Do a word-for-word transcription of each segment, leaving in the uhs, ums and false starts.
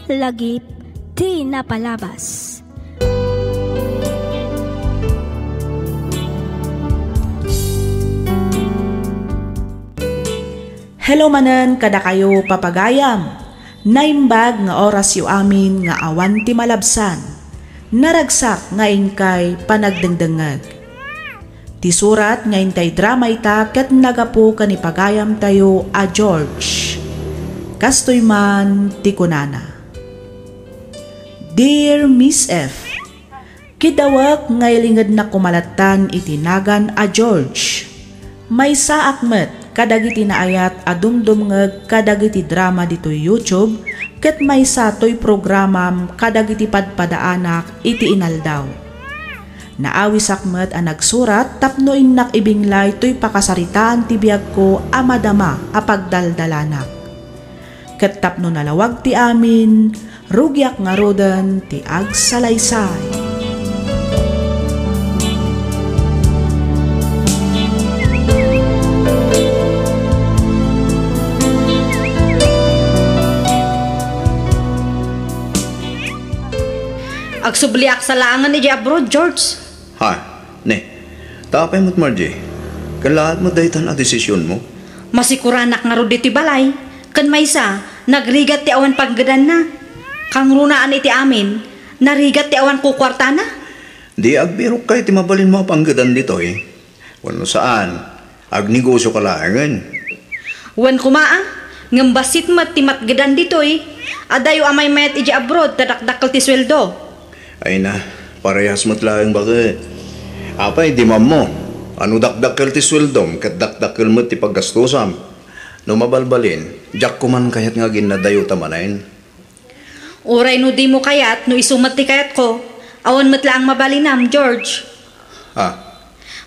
Lagip ti napalabas. Hello manen kadakayo, papagayam. Naimbag nga orasyo amin nga awan ti malabsan. Naragsak nga inkay panagdengdengngeg. Ti surat nga intay drama ita ket nagapu ken ni pagayamtayo a George. Kastoy man ti kunana, Dear Miss F, kidawek nga ilingednak koma lattan iti nagan a George. Maysaak met kadagiti naayat a dumdumngeg kadagiti drama ditoy YouTube ket maysa toy programam kadagiti padpadaanak iti inaldaw. Naawisak met a nagsurat tapno innak ibinglay toy pakasaritaan ti biagko a madama a pagdaldalanak. Ket tapno nalawag ti amin, rugiak ngaruden ti agsalaysay. Agsubliak sa laengen idiay abroad, George. Ha? Ne? Ta apay met, Margie? Kallaat met daytan a desisionmo? Masikuranak ngarud ditoy balay, ken maysa, nagrigat ti awan panggedanna. Kangrunaan iti amin, narigat ti awan kukuartana. Di agbirokka iti mabalinmo a panggedan ditoy? Wenno saan, agnegosioka laengen. Wen koma a, ngem bassit met ti matgedan ditoy. Adayo a maymayat idiay abroad ta dakdakkel ti sueldo. Ay na, parehas met laeng baket. Apay, di mammo, a no dakdakkel ti sueldom ket dakdakkel met ti paggastusam. No mabalbalin, diak koman kayat nga aginnadayo ta manen. Uray no dimo kayat, no isu met ti kayatko, awan met laeng mabalinam, George. Ah.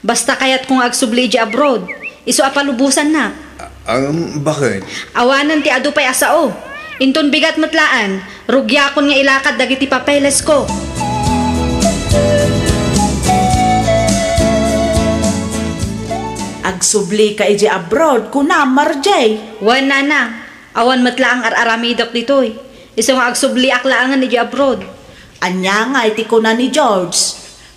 Basta kayatko nga agsubli idiay abroad, isu a palubosannak. Ah, um, baket? Awanen ti adu pay a sao. Inton bigat met laeng, rugiakon nga ilakad dagiti papelesko. Agsublika idiay abroad, kunam, Marjay? Wen, Nana. Awan met laeng ar-aramidek ditoy. Isu nga agsubliak laengen idiay abroad. Ania ngay ti kuna ni George?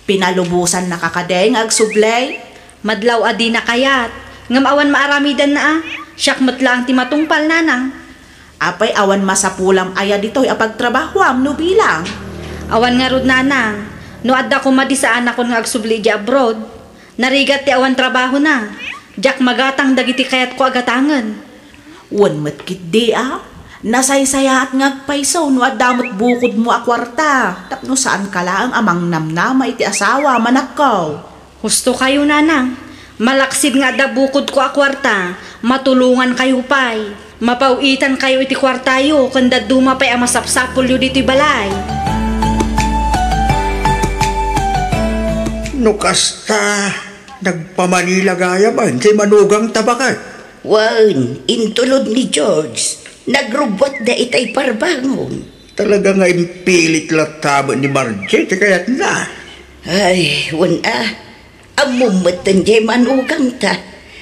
Pinalubosannaka kadi nga agsublay? Madlaw a dina kayat, ngem awan maaramidanna a. Siak met laeng ti matungpal, Nanang. Apay awan masapulam aya ditoy a pagtrabahoam no bilang? Awan ngarud, Nanang. No adda koma di saanakon nga agsubli idiay abroad, narigat ti awan trabahona. Diak magatang dagiti kayatko a gatangen. Wen met ketdi a, nasaysayaat nga agpayso no adda met bukodmo a kuarta, tapno saanka laeng a mangnamnama iti asawa, manakkaw. Husto kayo, Nanang. Malaksid nga adda bukodko a kuarta, matulongan kayo pay. Mapaw-itan kayo iti kuartayo ken dadduma pay a masapsapulyo ditoy balay. No kasta, nagpamanila gayam, ay, kay manugangta baket. Wen, intulod ni George, nagrubbuatda itay parbangon. Talaga nga impilit latta met ni Marjay ti kayatna. Ay, wen a. Ammom metten jay manugangta.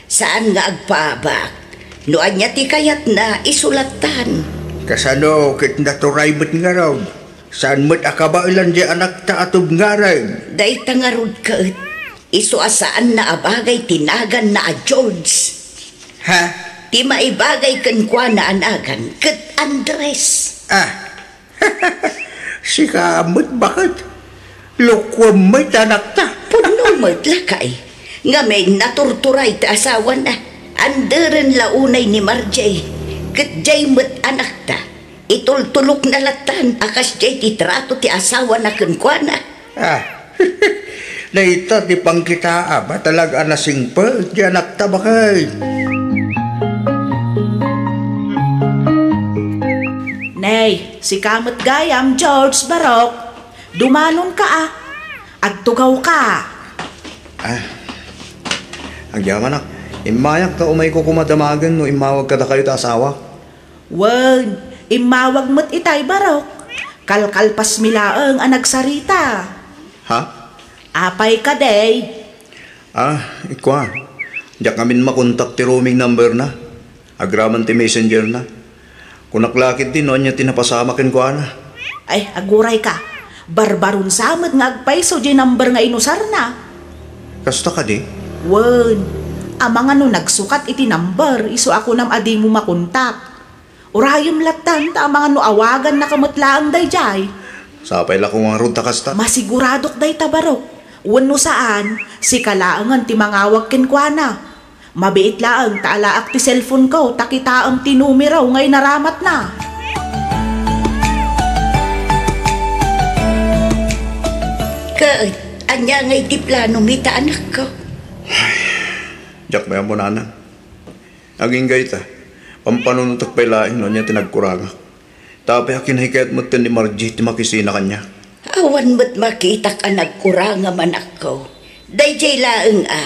Saan nga agpaabak. No ania ti kayatna, isu lattan. Kasano ket naturay met ngarud? Saan met a kabaelan jay anakta a tubngarem? Dayta ngarud ket. Isu a saanna a bagay ti naganna a George. Ha? Ti maibagay kenkuana a nagan ket Andres. Ah. Sika met baket. Lokoem met anakta. Pudno met, lakay. Ngamin, naturturay ti asawana. Anderen la unay ni Marjay. Ket jay met anakta. Itultulokna lattan a kasjay ti trato ti asawana kenkuana. Ah. Dayta ti pangkitaam a talaga a nasingpet ti anakta, baket. Nay, sika met gayam, George, barok. Dumanonka a. Agtugawka. Ah. Agyamanak, immayak ta umayko koma damagen no immawag kadakayo ti asawak. Wen, immawag met itay barok. Kalkalpasmi laeng a nagsarita. Ha? Apay kadi? Ah, ikua. Diak ngamin makontak ti roaming number na. Agraman ti messenger na. Kunak la ketdi no ania ti napasamak kenkuana. Ay, agurayka. Barbarun sa met nga agpayso diay number nga inusarna. Kasta kadi? Wen, amangan no nagsukat iti number, isu a kunam a dimo makontak. Urayem lattan, ta amangan no awagannaka met laeng daydiay. Sapay la koma ngarud ta kasta. Masiguradok dayta, barok. Wenno saan, sika laengen ti mangawag kenkuana. Mabiit laeng ta alaak ti cellphone-ko ta kitaem ti numero nga inaramatna. Ket, ania ngay ti planomi ta, anakko? Diak met ammo, nanang. Agingga ita, pampanunotek pay laeng no ania ti nagkurangak. Ta apay a kinahikayat metten ni Margie ti makisina kaniak? Awan met makitak a nagkurangam, anakko. Daydiay laeng a,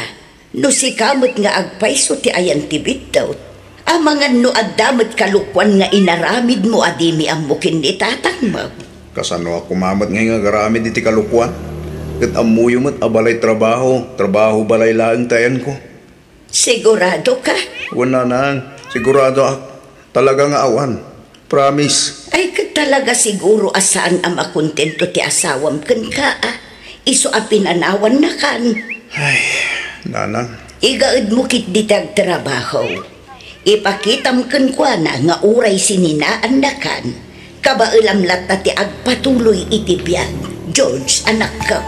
no sika met nga agpayso ti ayan ti biddut, amangan no adda met kalokuan nga inaramidmo a dimi ammo ken ni tatangmo. Kasanoak koma met ngay nga agaramid iti kalokuan? Ket ammoyo met a balay trabaho, trabaho balay laeng ti ayanko. Siguradoka? Wen, nanang, siguradoak. Talaga nga awan. Promise. Ay, ket talaga siguro a saan a makontento ti asawam kenka, a? Isu a pinanawannakan. Ay, nanang. Igaedmo ketdi ti agtrabaho. Ipakitam kenkuana nga uray sininaannakan, kabaelam latta ti agpatuloy iti biag, George, anakko.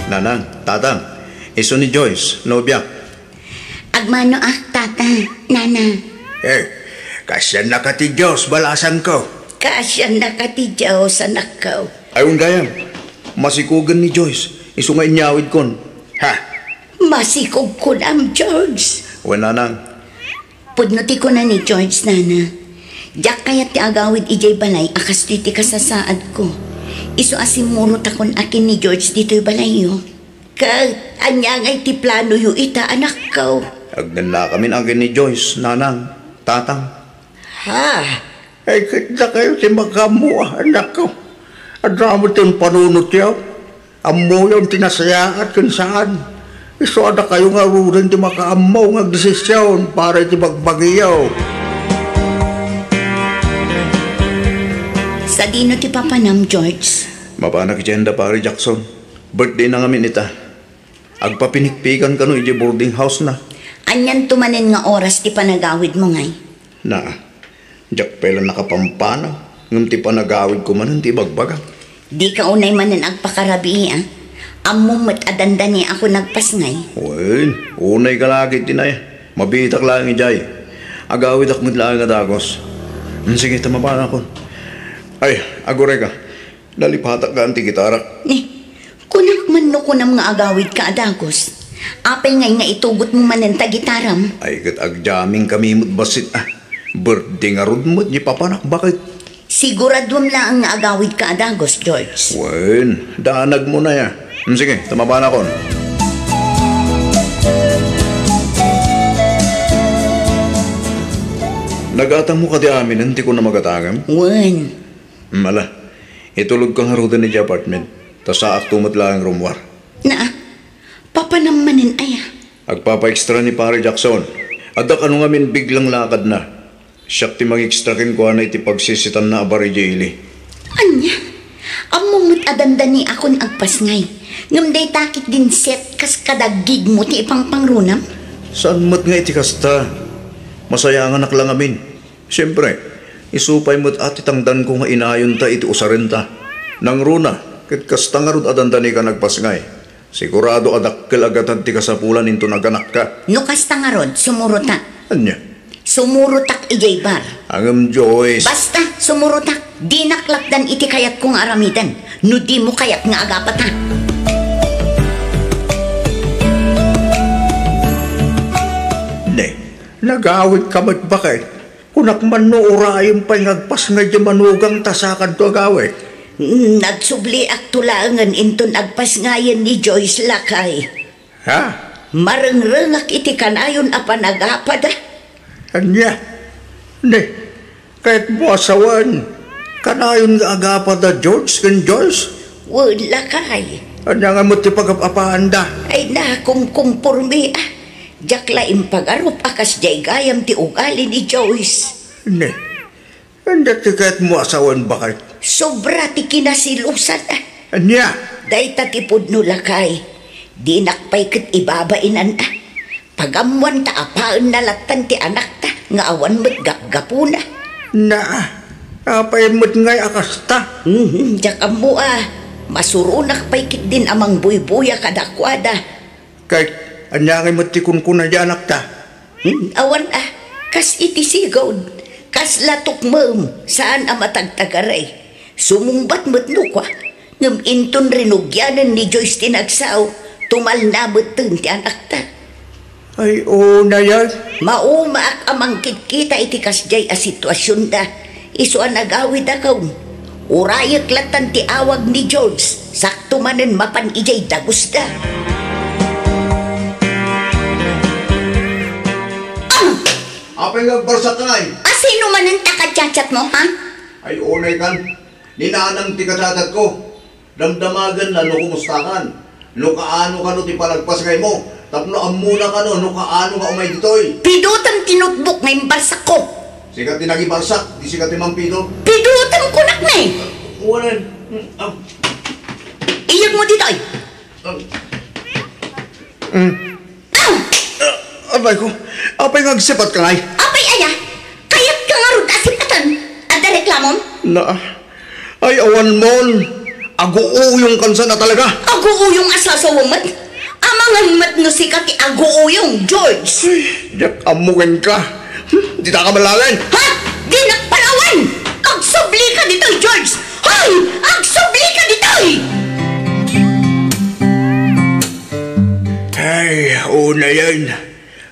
Nanang, tatang, isu ni Joyce, nobiak. Agmanoak, tata, nana. Eh, kaasiannaka ti Dios, balasangko. Kaasiannaka ti Dios, anakko. Ay, wen gayam, masikogen ni Joyce, isu nga inyawidkon. Ha? Masikog kunam, George. Wen, nanang. Pudno ti kuna ni George, nana. Diak kayat ti agawid idiay balay a kastoy ti kasasaadko. Isu a simmurotakon a ken ni George ditoy balayyo. Ket ania ngay ti planoyo ita, anakko? Agnannakamin a ken ni Joyce, nanang, tatang. Ha? Ay, ket dakayo ti makaammo, a, anakko. Adda met ti impanunotyo. Ammoyon ti nasayaat ken saan. Isu a dakayo ngaruden ti makaammo nga agdesision para iti bagbagiyo. Sadino ti papanam, George? Mapanak idiay anda, Pare Jackson. Birthday na ngamin ita. Agpapinikpikan kano idiay boarding house na. Anianto manen nga oras ti panagawidmo ngay? Na, diak pay la nakapampanaw, ngem ti panagawidko manen ti ibagbagak. Dika unay manen agpakarabii, a? Ammom met a dandaniakon agpasngay. Wen, unayka la ketdi, nay. Mabiitak laeng idiay. Agawidak met laeng a dagus. Mm, sige, ta mapanakon. Ay, agurayka. Nalipatak gaan ti gitarak. Ni, kunak man no kunam nga agawidka a dagus. Apay ngay nga itugotmo manen ta gitaram? Ay, ket agjamming kami met bassit, a. Birthday ngarud met ni papanak, baket. Siguraduem laeng nga agawidka a dagus, George. Wen, danagmo na ya. Mm, sige, ta mapanakon. Nagatammo kadi aminen ti kunam a gatangem? Wen. Mm, ala, itulodka ngaruden idiay apartment, ta saakto met laeng rummuar. Naa, papanam manen aya? Agpapa-extra ni Pare Jackson. Adda kano ngamin biglang lakadna. Siak ti mang-extra kenkuana iti pagsisitanna a bar idiay ili. Ania? Ammom met a dandaniakon agpasngay. Ngem dayta ketdin set kas kadaggigmo ti ipangpangrunam? Saan met nga iti kasta. Masayanganak la ngamin. Siempre, isu pay met a ti tangdanko nga inayonta iti usarenta. Nangruna, ket kasta ngarud a dandanikan agpasngay. Sigurado a dakkel a gatad ti kasapulan inton aganakka. No kasta ngarud, sumurotak. Ania? Sumurotak idiay bar. Ngem, Joyce. Basta, sumurotak. Dinak lapdan iti kayatko nga aramiden. No dimo kayat nga agapata. Ne, nagawidka met baket. Kunak man no urayem pay nga agpasngay diay manugang ta sakadto agawid. Mm, nagsubliakto laengen inton agpasngayen ni Joyce, lakay. Ha? Marengrengak iti kanayon a panagapada. Ania? Ne, kayatmo a sawen, kanayon nga agapada George ken Joyce? Wen, lakay. Ania nga met ti pagap-apaanda? Ay, nakumkumpormi, ah. Diak la impagarup a kasdiay gayam ti ugali ni Joyce. Ne, ania ti kayatmo a sawen, baket? Sobra ti kinasilusan, ah. Ania? Dayta ti pudno, lakay. Dinak pay ket ibabainan, ah. Pagammoan ta apaenna lattan ti anakta nga awan met gapgapuna. Na, apay met ngay a kasta? Mhm, diak ammo, ah. Masuronak pay ketdin a mangbuybuya kadakuada. Ket ania ngay met ti kunkuna ti anakta? Hmm, awan, ah. Kas iti sigud, kasla tukmem, saan a matagtagaray. Sumungbat met no kua, ngem inton rinugianen ni Joyce ti nagsao, tumalna metten ti anakta. Ay, unayen. Maumaak a mangkitkita iti kasdiay a situasionda, isu a nagawidakon. Urayek lattan ti awag ni George, sakto manen mapan idiay dagusda. Ah! Apay nga agbarsak ngay? A sino manen ta kachat-chatmo, ha? Ay, unay kan. Ni nanang ti kachat-chatko. Damdamagenna no kumustakan, no kaano kano ti panagpasngaymo, tapno ammona kano no kaano nga umay ditoy. Pidutem ti notebook nga imbarsakko. Sika ti nagibarsak, di sika ti mangpido. Pidutem kunak ne. Wanen. Ah, Iyegmo ditoy. Ah. Mm. Ah! Ah, apay ko, apay nga agsipatkanay? Apay aya? Kayatka ngarud a sipaten? Adda reklamom? Na, ay, awan mon. Aguuyong kansan a talaga. Aguuyong a sasawem met? Amangan met no sika ti aguuyong, George. Ay, diak ammo kenka. Hmm, dita ka malawen. Ha? Dinak palawen! Agsubli ka ditoy, George! Hoy! Agsubli ka ditoy! Ay, unayen.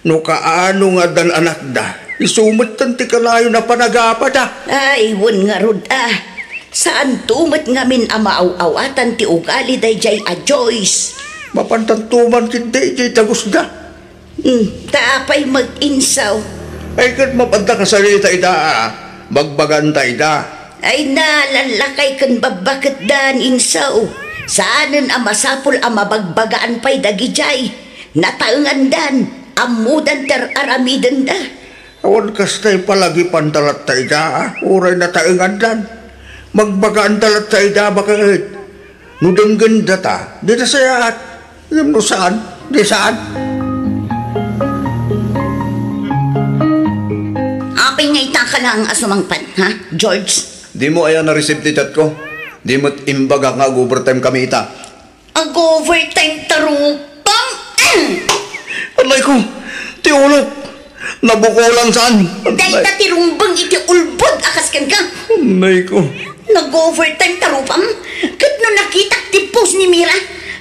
No kaano nga addan anakda, isu metten ti kanayon a panagapada. Ay, wen ngarud, ah. Saanto met ngamin a maaw-awatan ti ugali daydiay a Joyce. Mapantanto man ketdi idiay dagusda. Hmm, ta apay met, insaw? Ay, ket mapanda kasarita ida, ah. Bagbaganta ida. Ay na, lallakay ken babbaketdan, insaw. Saanen a masapul a mabagbagaan pay dagidiay. Nataengandan, ammodan ti ar-aramidenda. Awan kastay palagipanta latta ida, ah, uray nataengandan. Magbagaanta latta ida, baket. No denggenda ta, di nasayaat. Ngem no saan, di saan. Apay nga ita ka laeng a sumangpet, ha, George? Dimo aya na-receive ti chat ko? Di met imbagak nga ag-overtime kami ita. Ag-overtime ta rupam? Anay ko, ti ulok, nabukolan saan. Dayta ti rumbeng iti ulbod a kas kenka. Anay ko. Nag-overtime ta rupam? Ket no nakitak ti post ni Mira,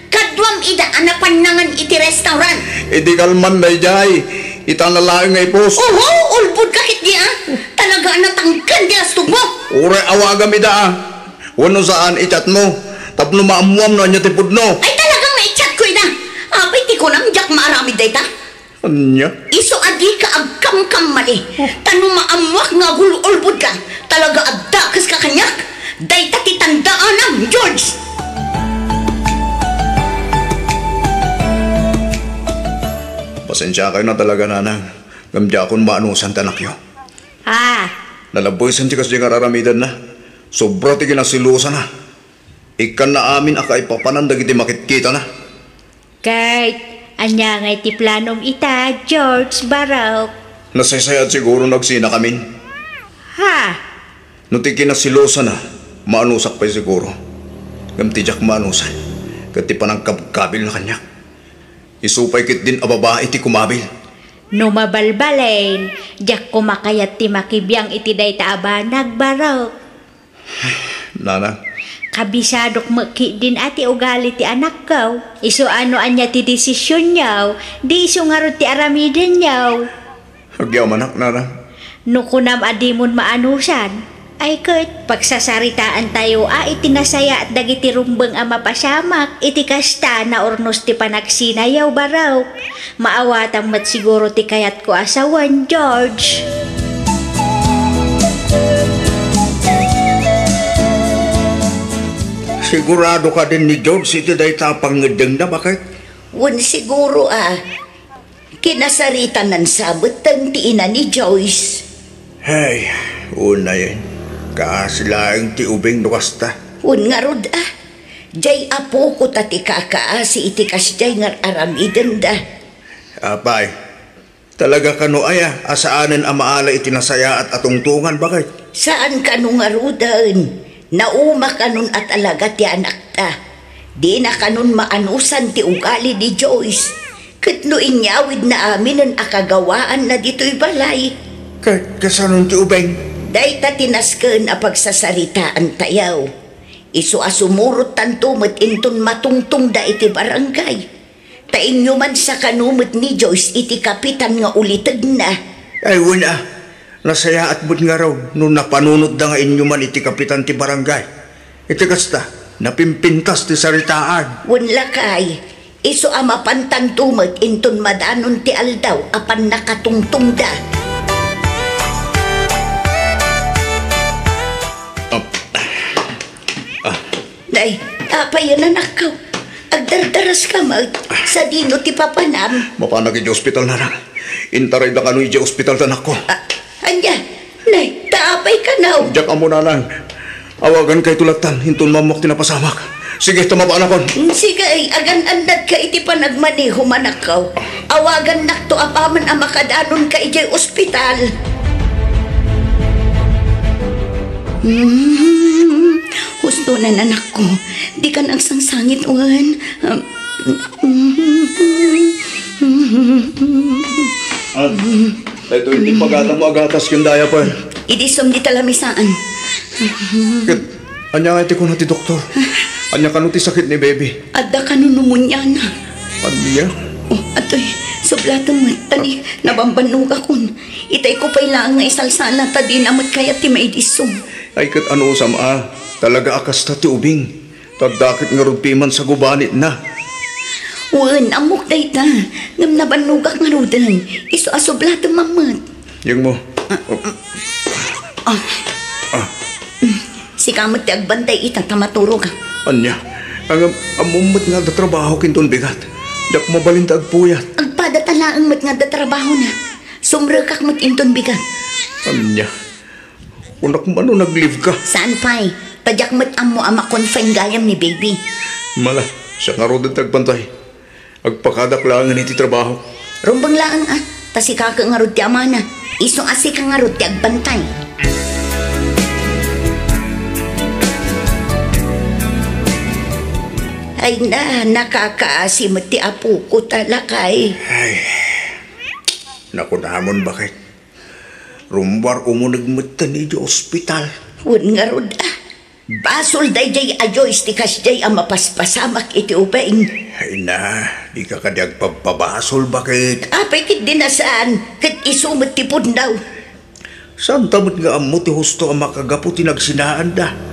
kaduam ida a napannangan iti restaurant. Idi kalman daydiay, ita na laeng nga i-post. Oho, ulbod ka ketdi, ah. Talaga a natangken ti lastogmo. Uray awagam ida, ah. Wenno saan, i-chat mo. Tapno maammuam no ania ti pudno. Ay, talagang na-chat ko ida. Apay ti kunam, diak maaramid dayta. Ania? Isu a dika agkamkammali. Ta no maammuak nga agul-ulbod ka, talaga a dakes ka kaniak. Dayta ti tandaanam, George. Pasensiakayo na talaga, nanang. Ngem diakon maanusan ti anakyo. Ah. Nalabbesen ti kasdi nga ar-aramidenna. Sobra ti kinasilusana. Ikkanna amin a kaipapanan dagiti makitkitana. Ket ania ngay ti planom ita, George, Barok? Nasaysayaat siguro no agsinakamin. Ha? No ti kinasilusana, maanusak pay siguro. Ngem ti diak maanusan, ket ti panangkabkabilna kaniak. Isu pay ketdin a babai ti kumabil. No mabalbalin, diak koma kayat ti makibiang iti dayta a banag, Barok. Nana. Kabisadok met ketdin a ti ugali ti anakko. Isu a no ania ti desisionyo, di isu ngarud ti aramidenyo. Agyamanak, nana. No kunam a dimon maanusan, Ay ket, pagsasaritaantayo a iti nasayaat dagiti rumbeng a mapasamak, iti kasta, naurnos ti panagsinayaw, barok. Maawatan met siguro ti kayatko a sawen, George. Sigurado kadin ni George iti dayta a pangngeddengna, baket? Wen, siguro a. Kinasaritanan sa metten ti ina ni Joyce. Hey, unayen. Kaasi laeng ti ubing no kasta. Wen ngarud a. Jay apoko ta ti kakaasi iti kasjay nga ar-aramidenda. Apay, talaga kano aya a saanen a maala iti nasayaat a tungtungan, baket? Saan kano ngaruden. Nauma kanon a talaga ti anakta. Dina kanon maanusan ti ugali ni Joyce. Ket no inyawidna aminen a kagawaanna ditoy balay. Ka-, kasanon ti ubing? Dayta ti nasken a pagsasaritaantayo. Isu a sumurottanto met inton matungtongda iti barangay. Ta inyomansa kano met ni Joyce iti kapitan nga ulitegna. Ay, wen a. Nasayaat met ngarud no napanunotda nga inyoman iti kapitan ti barangay. Iti kasta, napimpintas ti saritaan. Wen lakay, isu a mapantanto met inton madanon ti aldaw a pannakatungtongda. Ah. Ah. Nay, apay a nanakkaw? Agdardaraska met, sadino ti papanam? Mapanak iti ospital, nanang. Intarayda kano iti ospital ti anakko. Ah, ania? Nay, ta apay kano? Diak ammo, nanang. Awagan kayto lattan, inton maammoak ti napasamak. Sige, ta mapaanakon. Mm, sige, ay, agan-annadka iti panagmaneho, manakkaw. Awagannakto apaman a makadanonka idiay ospital. Mm, husto na, anakko. Dikan agsangsangit, wen. An, daytoy ti pagataem a gatas ken diaper. Idi sum di talamisaan. Ket, ania nga iti kuna ti doktor? Ania kano ti sakit ni baby? Adda kano pneumonia na. Ania? Oh, atoy, sublatem met, ta ni, nabambannogakon. Itayko pay laeng nga isalsala, ta dina met kayat ti maidisum. Ay, ket anusam a, talaga a kasta ti ubing. Ta dakket ngarud piman sa gubanitna. Wen, ammok dayta, ngem nabannogak ngaruden. Isu a sublatem met. Diak mo. Ah. Ah. Sika met ti agbantay ita ta maturogak. Ania? Ngem, ammom met nga adda trabahok inton bigat. Diak mabalin ta agpuyat. Agpadata laeng met nga adda trabahona. Sumrekak met inton bigat. Ania? Kunak man no nag-leave ka. Saan pay? Ta diak met ammo a ma-confine gayam ni baby. Mala, siak ngaruden ti agbantay. Agpakadak laengen iti trabahok. Rumbeng laeng a, ta sika ket ngarud ti amana. Isu a sika ngarud ti agbantay. Ay na, nakakaasi met ti apoko ta, lakay. Ay, nakunamon, baket. Rummuar umuneg metten idiay ospital. Wen ngarud a. Basol daydiay a Joyce ti kasdiay a mapaspasamak iti ubing. Ay na, dika kadi agpabpabasol, baket? Apay ketdi a saan, ket isu met ti pudno. Saanta met nga ammo ti husto a makagapu ti nagsinaanda.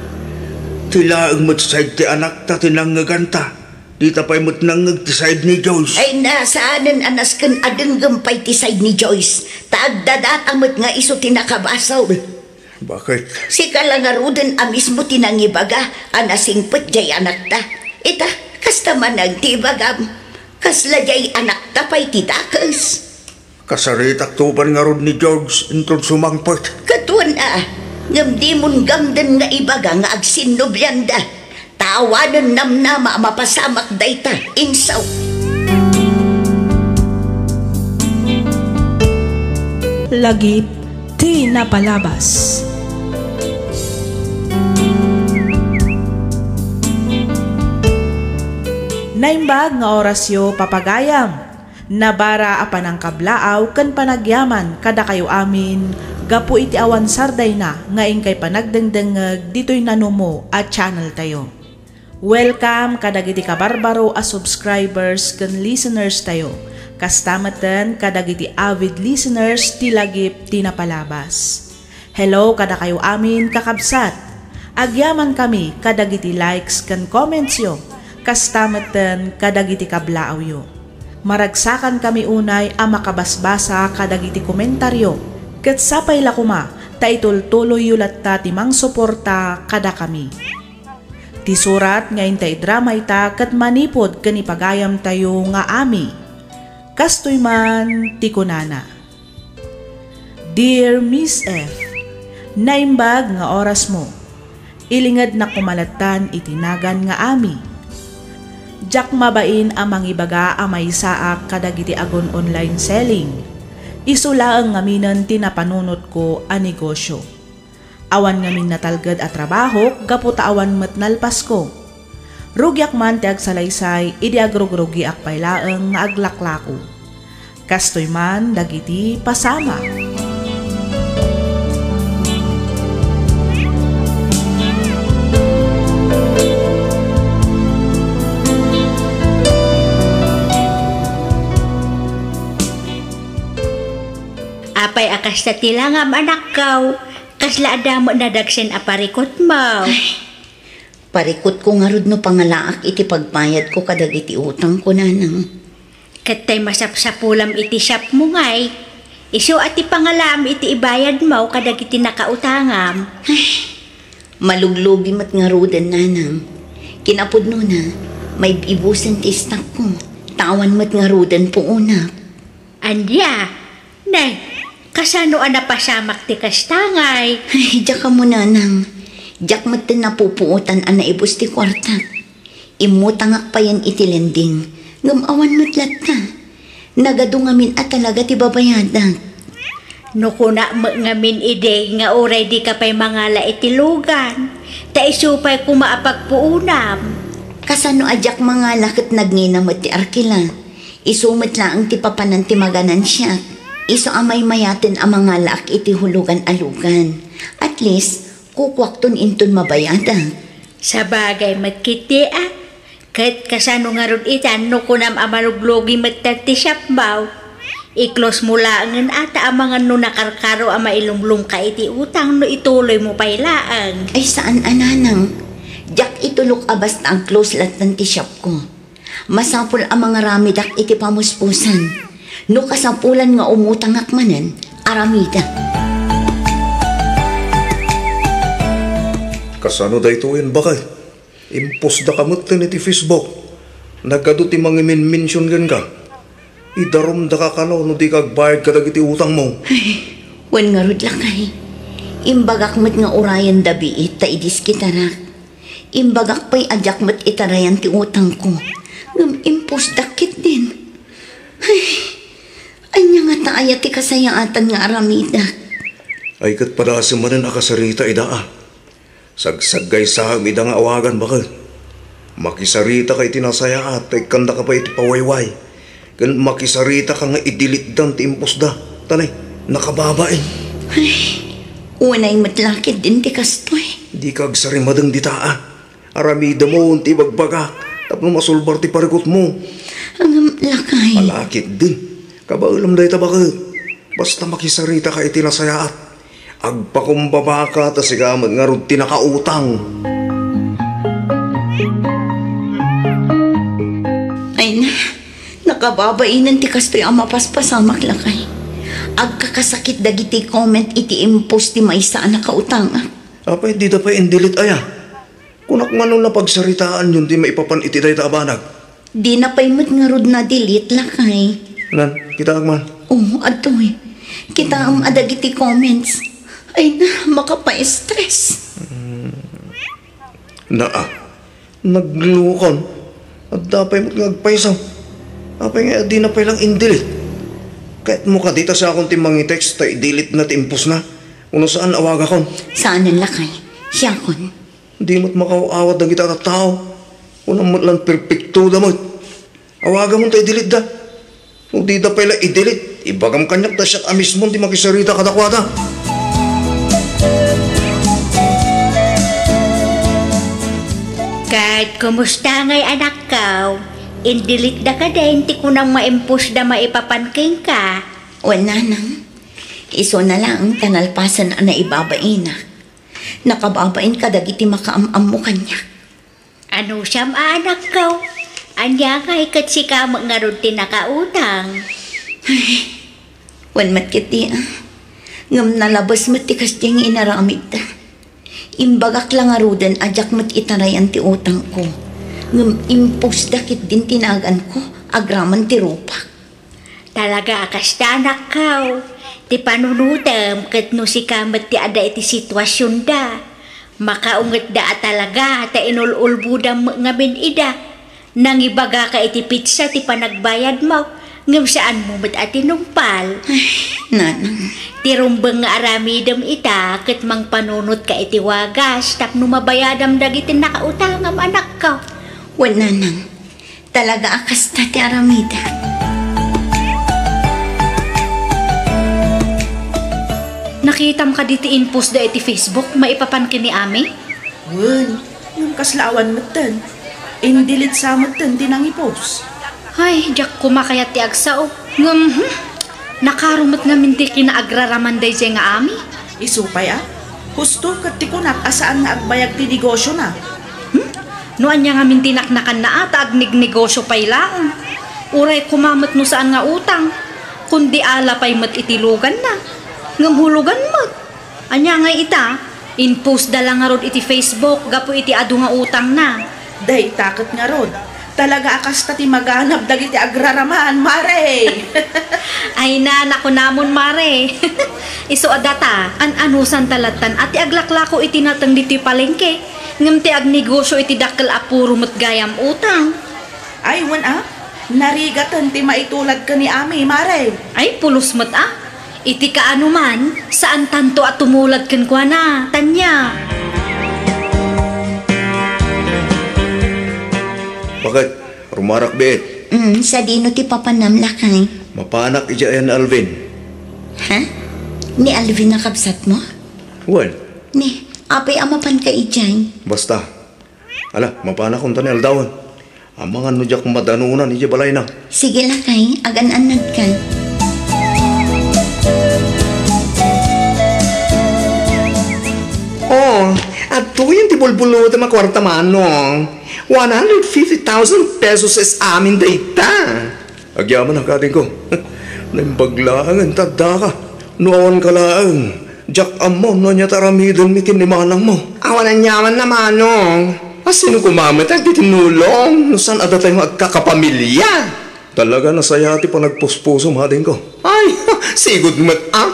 Ti laeng met side ti anakta ti nangngeganta. Dita pay met nangngeg ti side ni Joyce. Ay na, saanen a nasken a denggem pay ti side ni Joyce. Ta agdadata met nga isu ti nakabasol. Baket? Sika la ngaruden a mismo ti nangibaga a nasingpet diay anakta. Ita, kasta manen ti ibagam. Kasla diay anakta pay ti dakes. Kasaritakto pay ngarud ni George inton sumangpet. Ket wen a, ngem dimon gamden nga ibaga nga agsinnublianda. Ta awanen namnama a mapasamak dayta, insaw. Lagip ti napalabas. Naimbag nga orasyo, papagayam. Nabara a panangkablaaw ken panagyaman kadakayo amin gapu iti awan sardayna nga inkay panagdengdengngeg ditoy nanumo a channeltayo. Welcome kadagiti kabarbaro a subscribers ken listenerstayo, kasta metten kadagiti avid listeners ti Lagip ti Napalabas. Hello kadakayo amin, kakabsat. Agyamankami kadagiti likes ken commentsyo, kasta metten kadagiti kablaawyo. Maragsakankami unay a makabasbasa kadagiti komentario, ket sapay la koma ta itultuloyyo latta ti mangsuporta kadakami. Ti surat nga inta idrama ita ket manipud ken ipagayamtayo nga Ami. Kastoy man ti kunana, Dear Miss F, naimbag nga orasmo. Ilingednak koma lattan iti nagan nga Ami. Diak mabain a mangibaga a maysaak kadagiti agun-online selling. Isu laeng ngaminen ti napanunotko a negosio. Awan ngamin natalged a trabahok gapu ta awan met nalpasko. Rugiak man ti agsalaysay idi agrugrugiak pay laeng nga aglaklako. Kastoy man dagiti pasamak. Apay a kasta ti langam, anakko? Kasla adda met nadagsen a parikutmo? Ay, parikutko ngarud no pangalaak iti pagbayadko kadagiti utangko, nanang. Ket tay masapsapulam iti shopmo ngay, isu a ti pangalaam iti ibayadmo kadagiti nakautangam. Ay, maluglugi met ngaruden, nanang. Kinapudnona, maib-ibusen ti istakko, ta awan met ngaruden puonak. Ania? Nay, kasano a napasamak ti kasta ngay? Ay, diak ammo, nanang. Diak metten napupuotan a naibus ti kuartak. Immutangak payen iti lending, ngem awan met latta. Nagadu ngamin a talaga ti babayadak. No kunak met ngamin idi nga uray dika pay mangala iti lugan, ta isu pay koma a pagpuonam. Kasano a diak mangala ket nagngina met ti arkila? Isu met laeng ti papanan ti maganansiak. Isu a maymayaten a mangalaak iti hulugan a lugan. At least, kukuakton inton mabayadak. Sabagay met ketdi a. Ket kasano ngarud ita no kunam a maluglugi metten ti shopmo? I-close mo laengen ata amangan no nakarkaro a mailumlomka iti utang no ituloymo pay laeng. Ay, saan a, nanang. Diak itulok a basta ag-close lattan ti shopko. Masapul a mangaramidak iti pamuspusan. No kasapulan nga umutangak manen, aramidak. Kasano daytoyen, baket? Impostdaka metten iti Facebook. Nagadu ti mangimenmension kenka. Idarumdaka kano no dika agbayad kadagiti utangmo. Ay, wen ngarud, lakay. Imbagak met nga urayen da biit ta idiskitarak. Imbagak pay a diak met itarayan ti utangko, ngem impostdak ketdin. Ay, ania ngata aya ti kasayaatan nga aramidak? Ay, ket padasem manen a kasarita ida a. Sagsaggaysaem ida nga awagan, baket. Makisaritaka iti nasayaat ta ikkandaka pay iti pawayway. Ken makisaritaka nga i-delete-dan ti impostda. Ta nay, nakababain. Ay, unay met la ketdin ti kastoy. Dika agsarimadeng dita a. Aramidemon ti ibagbagak tapno masulbar ti parikutmo. Ngem, lakay. Ala ketdin. Kabaelem dayta, baket. Basta makisaritaka iti nasayaat. Agpakumbabaka ta sika met ngarud ti nakautang. Ay na, nakababainen ti kastoy a mapaspasamak, lakay. Agkakasakit dagiti comment iti impos ti maysa a nakautangak. Apay, dida pay in-delete aya? Kunak, mano napagsaritaanyon ti maipapan iti dayta a banag? Dina pay met ngarud na-delete, lakay. Nan, kitaak man. Oo, adtoy. Kitaem a dagiti comments. Ay na, makapa-stress. Naa, naglukon. Adda pay met nga agpayso. Apay nga dina pay lang in-delete? Kayatmo kadi ta siakon ti mangi-text ta i-delete na ti impos na? Uno saan, awagakon? Saanen, lakay. Siakon. Di met makaaw-awat dagiti a tattao. Kunam met lan perpektoda met. Awagamon ta i-delete da. No dida pay la i-delete, ibagam kaniak ta siak a mismon ti makisarita kadakuada. Ket kumusta ngay, anakko? In-delete da kadin ti kunam nga impos da maipapan kenka? Wen, nanang. Isuna laeng ta nalpasen a naibabaina. Nakababain kadagiti makaam-ammo kaniak. Ano siam a anakko? Ania ngay ket sika met ngarud ti nakautang? Ay, wen met ketdi, a. Ngem nalabes met ti kasdiay nga inaramidda. Imbagak la ngaruden a diak met itarayan ti utangko. Ngem impusda ketdin ti naganko agraman ti rupak. Talaga a kasta, anakko. Ti panunotem ket no sika met ti adda iti situasionda, makaungetda a talaga ta inul-ulbodam met ngamin ida. Nangibagaka iti petsa ti panagbayadmo, ngem saanmo met a tinungpal. Ay, nanang. Ti rumbeng nga aramidem ita ket mangpanunotka iti wagas tapno mabayadam dagiti nakautangam, anakko. Wen, nanang. Talaga a kasta ti aramidek. Nakitam kadi ti inpostda iti Facebook maipapan ken ni Ami? Wen, ngem kasla awan metten. Indelete sa metten ti nangipost. Ay, diak koma kayat ti agsao. Ngem, hmm, nakaro met ngamin ti kinaagraraman daydiay nga Ami. Isu pay a, husto ket ti kunak a saan nga agbayag ti negosiona. Hmm? No ania ngamin ti naknakanna a ta agnegnegosio pay laeng. Uray koma met no saan nga utang, kundi ala pay met iti luganna. Ngem hulugan met. Ania ngay ita? Inpostda la ngarud iti Facebook gapu iti adu nga utangna. Dayta ket ngarud, talaga a kasta ti maganab dagiti agraraman, Mare! Ay na, nakunamon, Mare. Isu a data, an-anusanta lattan a ti aglaklako iti nateng ditoy palengke, ngem ti agnegosio iti dakkel a puro met gayam utang. Ay, wen a, narigaten ti maitulad ken ni Ami, Mare. Ay, pulos met a. Iti kaano man, saantanto a tumulad kenkuana, Tanya. Bakit? Rumarak biit? Mm, sadino ti papanam, lakay? Mapanak idiay ni Alvin. Ha? Ni Alvin a kabsatmo? Wen. Ni, apay a mapanka idiay? Basta. Ala, mapanak unta ni aldawen. Amangan no diak madanunan idiay balayna. Sige, lakay, agan-annadka. Oh, adtoyen ti bulbulutem a kuarta, manong. One hundred fifty thousand pesos is amin dayta. Agyamanak, adingko. Naimbag laengen ta addaka. No awanka laeng, diak ammo no ania ti aramidenmi ken ni manangmo. Awan aniamanna, manong. A, sino koma met a ti tinulong no saan a datay nga agkakapamilia? Talaga nasayaat ti panagpuspusom, adingko. Ay, sigud met a.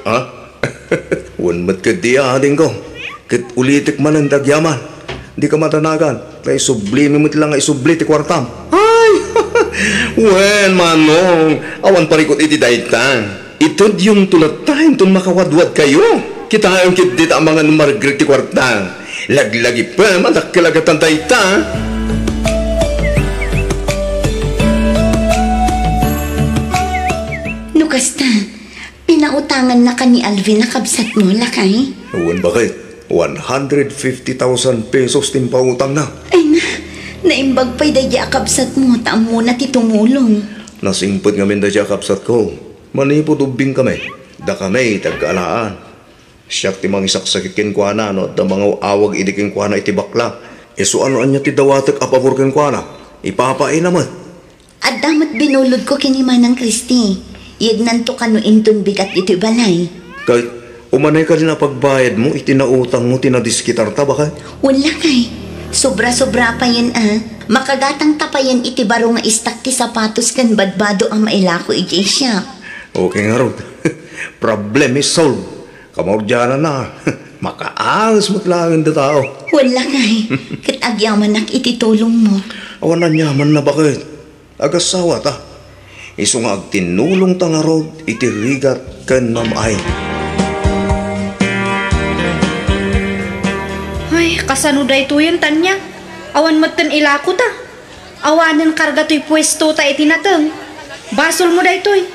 Ha? Wen met ketdi, adingko. Ket ulitek manen ti agyaman. Dika madanagan, ta isublimi met la nga isubli ti kuartam. Ay! Wen, manong, awan parikut iti dayta. Itedyonto latta inton makawadwadkayo. Kitaem ketdi ta amangan ni Margaret ti kuarta. Laglagipem a dakkel a gattan dayta. No kasta, pinautangannaka ni Alvin a kabsatmo, lakay? Wen, bakit? One hundred fifty thousand pesos ti impautangna. Ay na, naimbag pay daydi a kabsatmo ta ammona ti tumulong. Nasingpet ngamin daydi a kabsatko. Manipud ubbingkami, dakami ti agkaalaan. Siak ti mangisaksakit kenkuana no adda mangaw-awag idi kenkuana iti bakla. Isu a no ania ti dawatek a pabor kenkuana, ipapaina met. Adda met binulodko ken ni Manang Christy. Yagnanto kano inton bigat ditoy balay. Ket umanay kadin a pagbayadmo iti nautangmo ti nadiskitarta, bakay? Wen, lakay. Sobra-sobra payen a. Makagatangta payen iti baro nga istak ti sapatos ken badbado a mailako idiay siak. Okay ngarud. Problem is solved. Kamaudiananna, makaanges met laengen ti tao. Wen, lakay, ket agyamanak iti tulongmo. Awan aniamanna, baket. Agassawa ta. Isu nga agtinnulongta ngarud iti rigat ken mam-ay. Ay, kasano daytoyen, Tanya? Awan metten ilako ta. Awanen karga toy puesto ta iti nateng. Basolmo daytoy.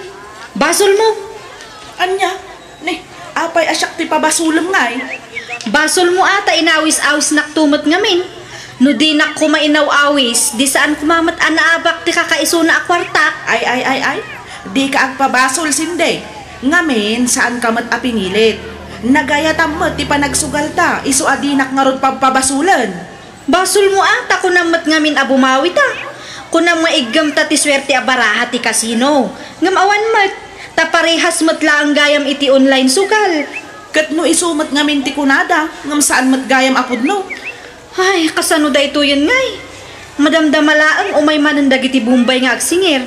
Basolmo. Ania? Ni, apay a siak ti pabasolem ngay? Basolmo a ta inawis-awisnakto met ngamin. No dinak koma inaw-awis, di saan koma met a naabak ti kakaisuna a kuartak. Ay, ay, ay, ay. Dika agpabasol, Sinde. Ngamin, saanka met a pinilit. Nagayatam met ti panagsugalta, isu a dinak ngarud pabpabasulen. Basolmo a, ta kunam met ngamin a bumawita. Kunam nga iggemta ti suerte a baraha ti kasino. Ngem awan met, ta parehas met laeng gayam iti online sugal. Ket no isu met ngamin ti kunada, ngem saan met gayam a pudno. Ay, kasano daytoyen ngay? Madamdama laeng umay manen dagiti Bombay nga agsingir.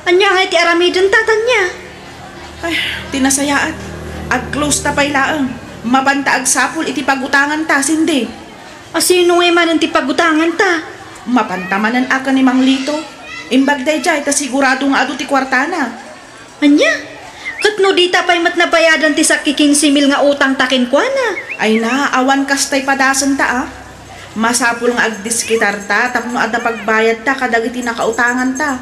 Ania ngay ti aramiden, tatangna? Ay, ti nasayaat. Ag-close ta pay laeng. Mapanta agsapul iti pagutanganta, Cindy. Asino ngay manen ti pagutanganta? Mapanta manen a ken ni Mang Lito. Imbag daydiay ta sigurado nga adu ti kuartana. Ania? Ket no dita pay met nabayadan ti sakki kinse mil nga utangta kenkuana? Ay na, awan kastay padasenta a. Masapul nga agdiskitarta tapno adda pagbayadta kadagiti nakautanganta.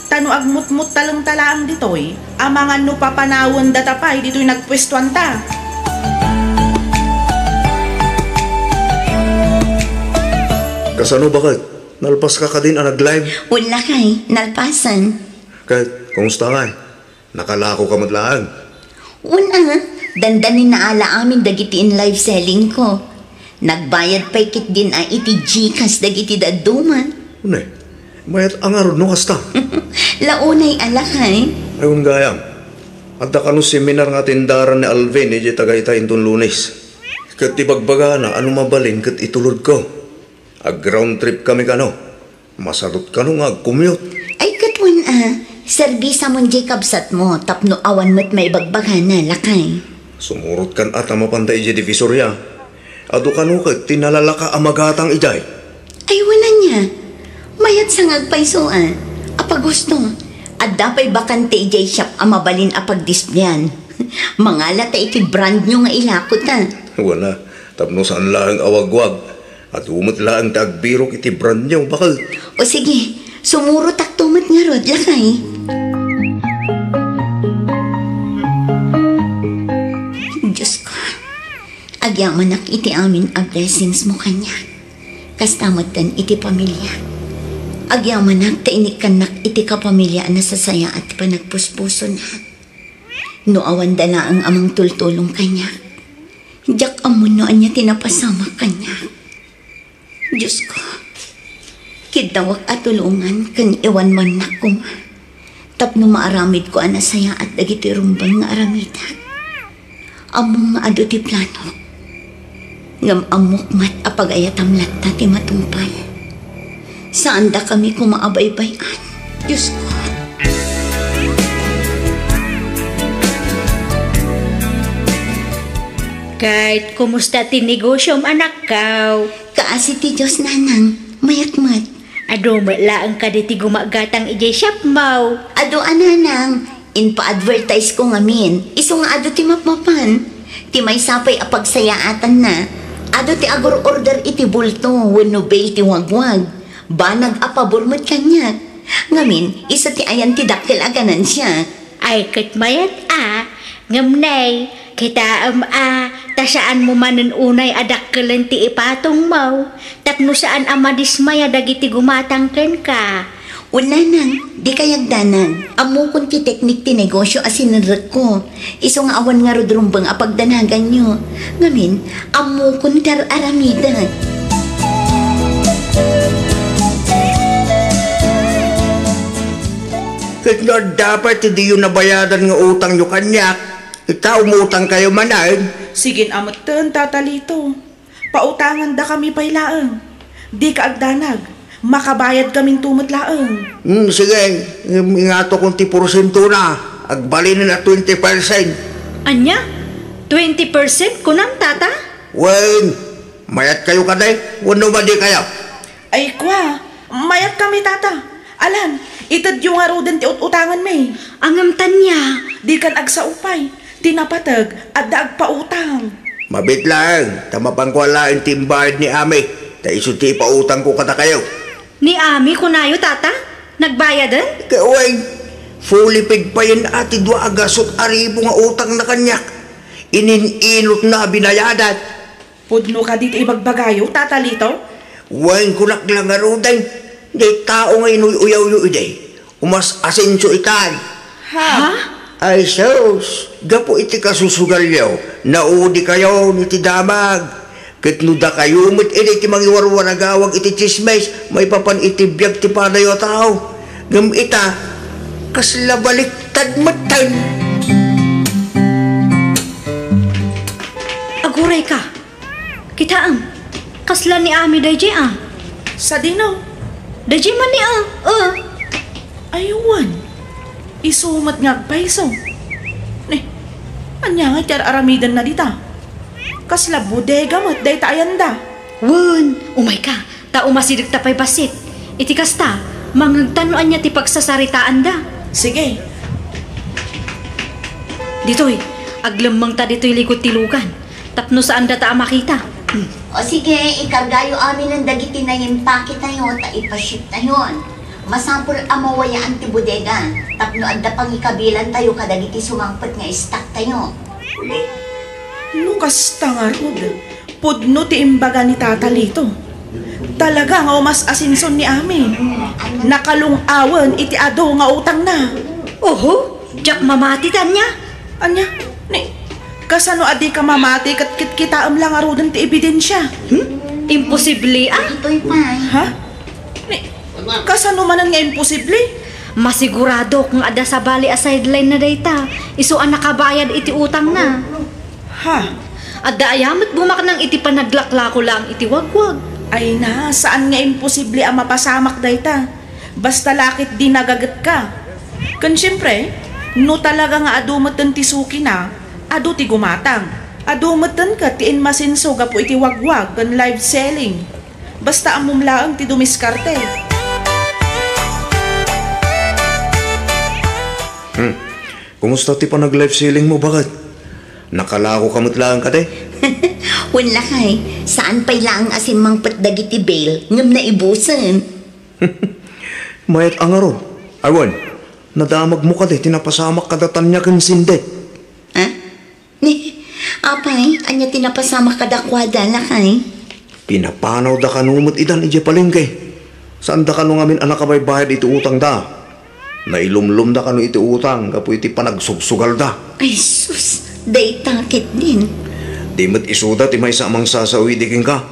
Ta no agmutmuttalengta laeng ditoy, amangan no papanawendata pay ditoy nagpuestuanta. Kasano, baket? Nalpaska kadin a nag-live? Wen lakay, nalpasen. Ket, kumusta ngay? Nakalakoka met laeng? Wen a, dandanin naala amin dagiti in-live selling ko. Nagbayad pay ketdin a iti GCash dagiti dadduma. Unay, mayat a ngarud no kasta? Launay a lakay. Ay, wen gayam. Adda kano seminar nga atendaran ni Alvin idiay Tagaytay inton Lunes. Ket ibagbagana a no mabalin ket itulodko. Ag-round trip kami kano. Masadot kano nga ag-commute. Ay, ket wen a, serbisamon diay kabsatmo tapno awan met maibagbagana, lakay. Sumurot kan a ta mapanda idiay Divisoria. Adu kano ket ti nalalaka a magatang idiay. Ay, wen ania. Mayat sa nga agpayso a. Apagustom. Adda pay bakante idiay shop a mabalin a pagdisplayan. Mangalata iti brand new nga ilakota. Wen a, tapno saan laeng a wagwag. Adu met laeng ti agbirok iti brand new, baket. O sige, sumurotakto met ngarud, lakay. Diosko, agyamanak iti amin a blessingsmo kaniak. Kasta metten iti pamiliak. Agyamanak ta inikkannak iti kapamiliaan a nasasayaat ti panagpuspusona. No awanda laeng a mangtultulong kaniak, diak ammo no ania ti napasamak kaniak. Diosko, kiddawak a tulongan ken iwanwannak koma tapno maaramidko a nasayaat dagiti rumbeng nga aramidek. Ammom nga adu ti planok. Ngem ammok met a pagayatam latta ti matungpal. Saandakami koma a baybay-an, Diosko. Ket kumusta ti negosiom, anakko? Kaasi ti Dios, nanang. Mayat met. Adu met laeng kadi ti gumagatang idiay shopmo? Adu a, nanang. Impa-advertise ko ngamin, isu nga adu ti mapmapan. Ti maysa pay a pagsayaatanna, adu ti agur-order iti bulto wenno bale ti wagwag. Banag a pabor met kaniak. Ngamin, isu ti ayan ti dakkel a ganansia. Ay, ket mayat a, ngem nay, kitaem a, ta saanmo manen unay a dakkelen ti ipatongmo, tapno saan a madismaya dagiti gumatang kenka. Wen, nanang, dikay agdanag. Ammokon ti teknik ti negosio a sinenrekko. Isu nga awan ngarud rumbeng a pagdanaganyo. Ngamin, ammokon ti ar-aramidek. Ket no adda pay ti diyo nabayadan nga utangyo kaniak, ita, umutangkayo manen. Sige a metten, Tata Lito. Pautangandakami pay laeng. Dika agdanag. Makabayadkaminto met laeng. Hmm, sige. Ingatokon ti porsientona. Agbalinen a twenty percent. Ania? Twenty percent kunam, Tata? Wen, mayatkayo kadi wenno madikayo? Ay, kua, mayatkami, Tata. Alan, itedyo ngaruden ti ut-utanganmi. Ngem ania? Dikan agsao pay. Ti napateg, adda agpautang. Mabiit laeng, ta mapanko laeng ti imbayad ni Ami, ta isu ti ipautangko kadakayo. Ni Ami, kunayo, Tata? Nagbayaden? Ket wen, fully paid payen a ti dua a gasut a ribu nga utangna kaniak. Inin-inutna a binayadan. Pudno kadi ti ibagbagayo, Tata Lito? Wen, kunak la ngaruden, ti tao nga inuy-uyawyo idi, umas-asenso itan. Ha? Ha? Ay sus, gapu iti kasusugalyo, naudikayon iti damag. Ket no dakayo met idi ti mangiwarwaragawag iti tsismis maipapan iti biag ti padayo a tao, ngem ita, kasla baliktad metten. Agurayka. Kitaem, kasla ni Ami daydiay a. Sadino? Daydiay man ni a, a. Ay wen, isu met nga agpayso. Ni, ania nga ti ar-aramidenna dita? Kasla bodega met dayta ayanda. Wen, umayka, ta umasidegta pay bassit. Iti kasta, mangngegta no ania ti pagsasaritaanda. Sige. Ditoy, aglemmengta ditoy likud ti lugan. Tapno saandata a makita. Hmm. O sige, ikargayo aminen dagiti naimpaketayo ta ipashiptayon. Masapul a mawayaan ti bodega tapno adda pangikabilantayo kadagiti sumangpet nga stocktayo. No kasta ngarud, pudno ti imbaga ni Tata Lito. Talaga nga umas-asenson ni Ami. Nakalung-awen iti adu nga utangna. Oho, diak mamati ti ania. Ania? Ni, kasano a dika mamati ket kitkitaem la ngaruden ti ebidensia? Hmm? Imposible, a? Ditoy pay. Ha? Ni, kasano manen nga imposible? Masiguradok nga adda sabali a sideline na dayta. Isu a nakabayad iti utangna. Ha? Adda aya met bumaknang iti panaglaklako laeng iti wagwag? Ay na, saan nga imposible a mapasamak dayta. Basta la ket di nagagetka. Ken siempre, no talaga nga adu metten ti sukina, adu ti gumatang. Adu metten ket ti inmasenso gapu iti wagwag ken live selling. Basta ammom laeng ti dumiskarte. Hmm. Kumusta ti panag-live selling mo, baket? Nakalakoka met laeng kadi? Wen lakay, saan pay laeng a simmangpet dagiti bail ngem naibusen. Mayat a ngarud. Ay wen, nadamagmo kadi ti napasamak kada Tanya ken Cindy? Ha? Ni, apay, ania ti napasamak kadakuada, lakay? Pinapanawda kano met idan idiay palengke. Saanda kano ngamin a nakabaybayad iti utangda. Nailumlomda kano iti utang gapu iti panagsugsugalda. Ay sus, dayta ketdin. Di met isuda ti maysa a mangsasao idi kenka.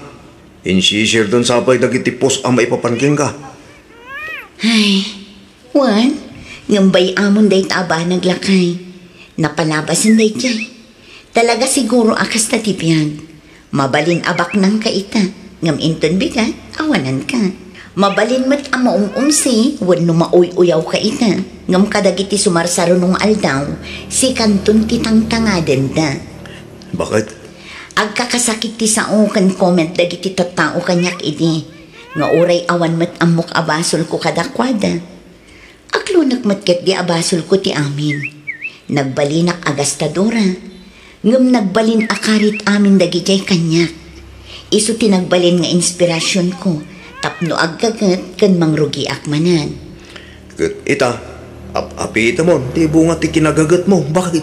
Insisirden sa pay dagiti post a maipapan kenka. Ay, wen, ngem bay-amon dayta a banag, lakay. Napalabasen daydiay. Talaga siguro a kasta ti biag. Mabalin a baknangka ita, ngem inton bigat, awananka. Mabalin met a maum-umsi wenno mauy-uyawka ita, ngem kadagiti sumarsarunong nga aldaw, sikanton ti tangtangadenda. Baket? Agkakasakit ti sao ken comment dagiti tattao kaniak idi, nga uray awan met ammok a basolko kadakuada. Aglunek met ketdi a basolko ti amin. Nagbalinak a gastadora, ngem nagbalin a karit amin dagidiay kaniak. Isu ti nagbalin nga inspirasionko tapno aggaget ken mangrugiak manen. Ket ita, ap-apitemon ti bunga ti kinagagetmo, baket?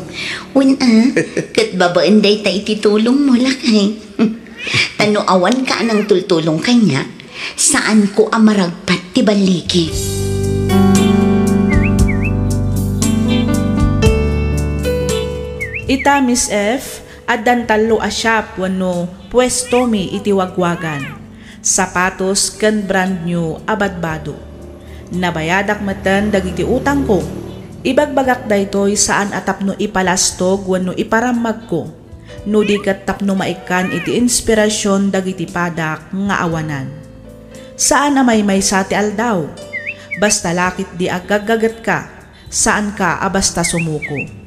Wen a, ket babaen dayta iti tulongmo, lakay. Ta no awanka a nangtultulong kaniak, saanko a maragpat ti balligi. Ita, Miss F, addan tallo a shop wenno puestomi iti wagwagan, sapatos ken brand new a badbado. Nabayadak metten dagiti utangko. Ibagbagak daytoy saan a tapno ipalastog wenno iparammagko, no di ket tapno maikkan iti inspirasion dagiti padak nga awanan. Saan a maymaysa ti aldaw. Basta la ketdi aggaggagetka, saanka a basta sumuko.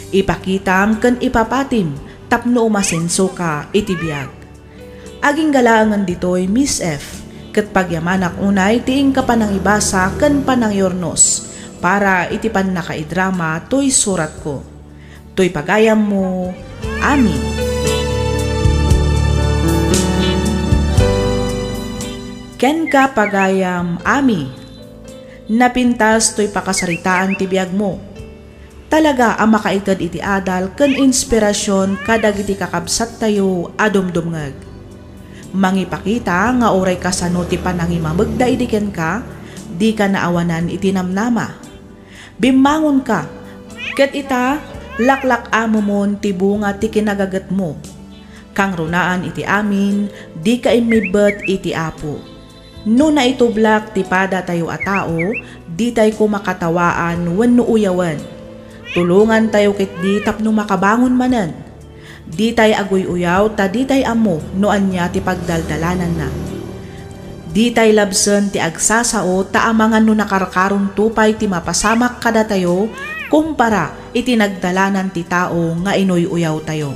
Ipakitam ken ipapatim tapno umasensoka iti biag. Agingga laengen ditoy, Miss F, ket pagyamanak unay ti inka panangibasa ken panangiurnos para iti pannakaidrama toy suratko. Toy pagayammo, Ami. Kenka, pagayam, Ami. Napintas toy pakasaritaan ti biagmo. Talaga a makaited iti adal ken inspirasion kadagiti kakabsattayo a dumdumngeg. Mangipakita nga uray kasano ti panangimamegda idi kenka, dika naawanan iti namnama. Bimmangonka, Ket ita, laklak-amomon ti bunga ti kinagagetmo. Kangrunaan iti amin, dika immibbet iti Apo. No naitublak ti padatayo a tao, ditay koma katawaan wenno uyawen. Tulongantayo ketdi tapno makabangon manen. Ditay aguy-uyaw ta ditay ammo no ania ti pagdaldalananna. Ditay labsen ti agsasao ta amangan no nakarkaronto pay ti mapasamak kadatayo kumpara iti nagdalanan ti tao nga inuy-uyawtayo.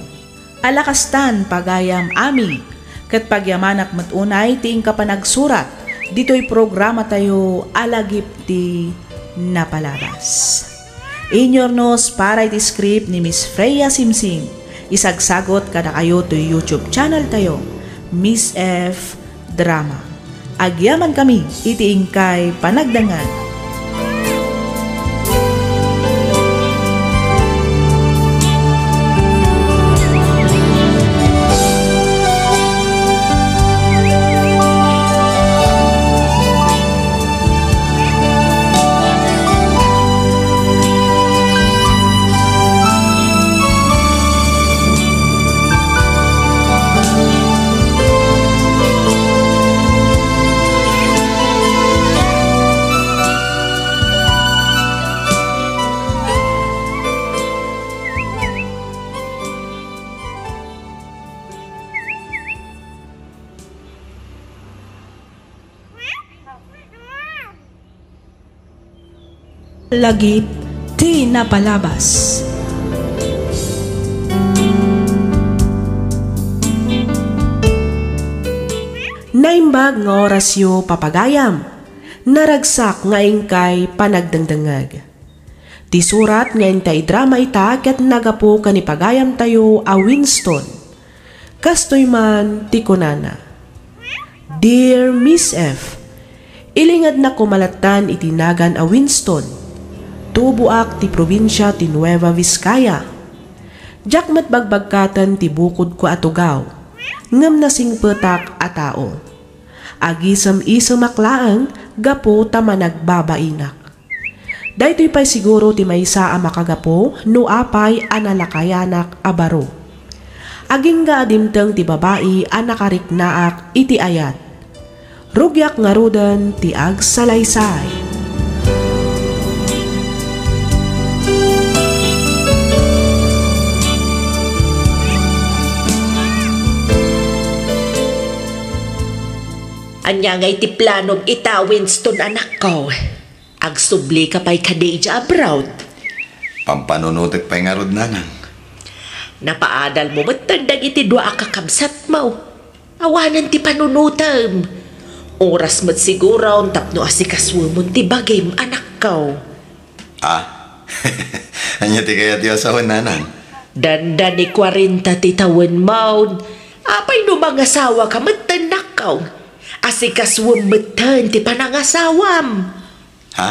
Ala kastan, pagayam Ami, ket pagyamanak met unay ti inka panagsurat ditoy programatayo a Lagip ti Napalabas. Inyurnos para iti script ni Miss Freya Simsim, isagsagot kadakayo toy YouTube channel tayo, Miss F Drama. Agyamankami iti inkay panagdengngeg. Lagip ti Napalabas. Naimbag nga orasyo, papagayam. Naragsak nga inkay panagdengdengngeg. Ti surat nga inta idrama ita ket naggapu ken ni pagayamtayo a Winston. Kastoy man ti kunana, Dear Miss F, ilingednak koma lattan iti nagan a Winston. Tuboak ti probinsia ti Nueva Vizcaya. Diak met bagbagkaten ti bukodko a tugaw, ngem nasingpetak a tao. Agisem-isemak laeng gapu ta managbabainak. Daytoy pay siguro ti maysa a makagapu no apay a nalakayanak a baro. Agingga a dimteng ti babai a nakariknaak iti ayat. Rugiak ngaruden ti agsalaysay. Ania ngay ti planom ita, Winston, anakko? Agsublika pay kadi idiay abroad? Pampanunotek pay ngarud, nanang. Napaadalmo metten dagiti dua a kakabsatmo. Awanen ti panunotem. Oras met siguron tapno asikasuemon ti bagim, anakko. Ah? Ania ti kayatyo a sawen, nanang? Dandani kuarenta ti tawenmon. Apay no mangasawaka metten, nakko? Asikasuem metten ti panangasawam. Ha?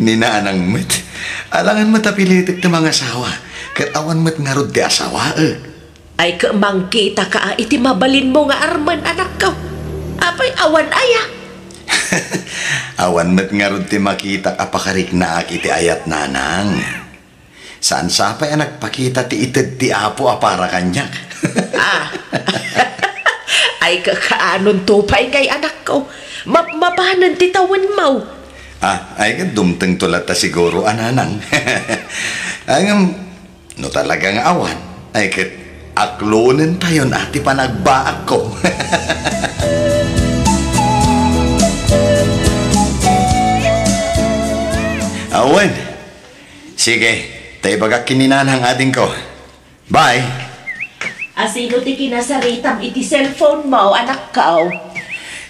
Ni nanang met. Alangan met a pilitek ti mangasawa, ket awan met ngarud ti asawaek. Ay, ket mangkitaka a iti mabalinmo nga armen, anakko. Apay, awan aya? Awan met ngarud ti makitak a pakariknaak iti ayat, nanang. Saan sapay a nagpakita ti ited ti Apo a para kaniak. Ah. Ay, kakaanonto pay ngay, anakko. Mapmapanen ti tawenmo. Ah, ay, ket dumtengto latta siguro a, nanang. Ay, ngem, no talaga nga awan, ay, ket aklonentayon a ti panagbaakko. Awan. Sige, ta ibagak ken ni nanang, adingko. Bye. A sino ti kinasaritam iti cellphone mo, anakko?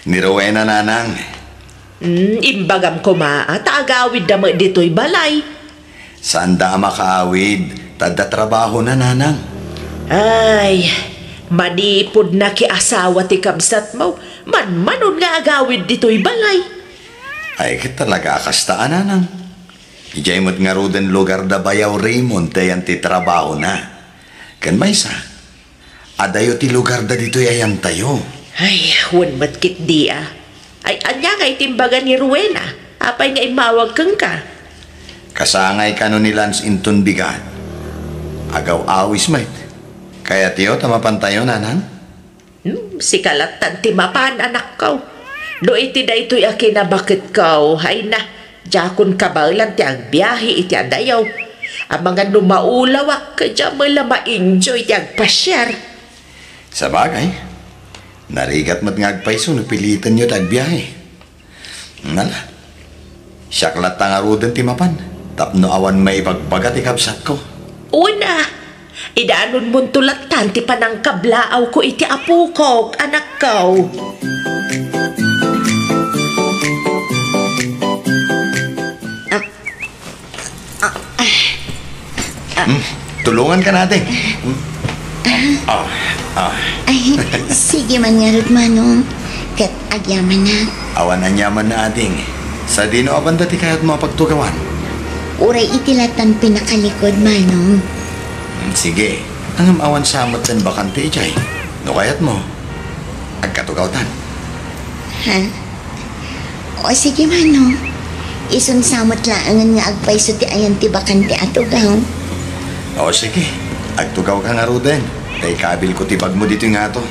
Ni Rowena, nanang. Hmm, imbagam koma a ta agawidda met ditoy balay. Saanda a makaawid, ta adda trabahona, nanang. Ay, manipud nakiasawa ti kabsatmo, manmanon nga agawid ditoy balay. Ay, ket talaga a kasta a, nanang. Idiay met ngaruden lugar da Bayaw Raymond ti ayan ti trabahona. Ken maysa, adayo ti lugar da ditoy ayantayo. Ay, wen met ketdi a. Ay, ania nga iti imbaga ni Rowena? Apay nga immawag kenka? Kasangay kano ni Lance inton bigat. Agaw-awis met. Kayatyo ta mapantayo, nanang? Hmm, sika lattan ti mapan, anakko. No iti daytoy a kinabaketko, ay na, diakon kabaelan ti agbiahe iti adayo. Amangan no maulawak, diak met la ma-enjoy ti agpasiar. Sabagay, narigat met nga agpayso no pilitenyo ti agbiahe. Nala, siak latta ngaruden ti mapan tapno awan maibagbaga ti kabsatko. Una, idaanonmonto lattan ti panangkablaawko iti apokok, anakko. Ah, ah, ah. Hmm, tulungan ka natin. Hmm. Ah, ah. Ay, sige man ngarud, Manong. Ket agyamanak. Awan aniaman na, ading. Sadino a banda ti kayatmo a pagtugawan? Uray iti lattan pinakalikod, Manong. Hmm, sige. Ngem awan sa metten bakante idiay. No kayatmo, agkatugawtan. Ha? O sige, Manong. Isun sa met laengen nga agpayso ti ayan ti bakante a tugaw. O sige, agtugawka ngaruden. Ta ikabilko ti bagmo ditoy ngato.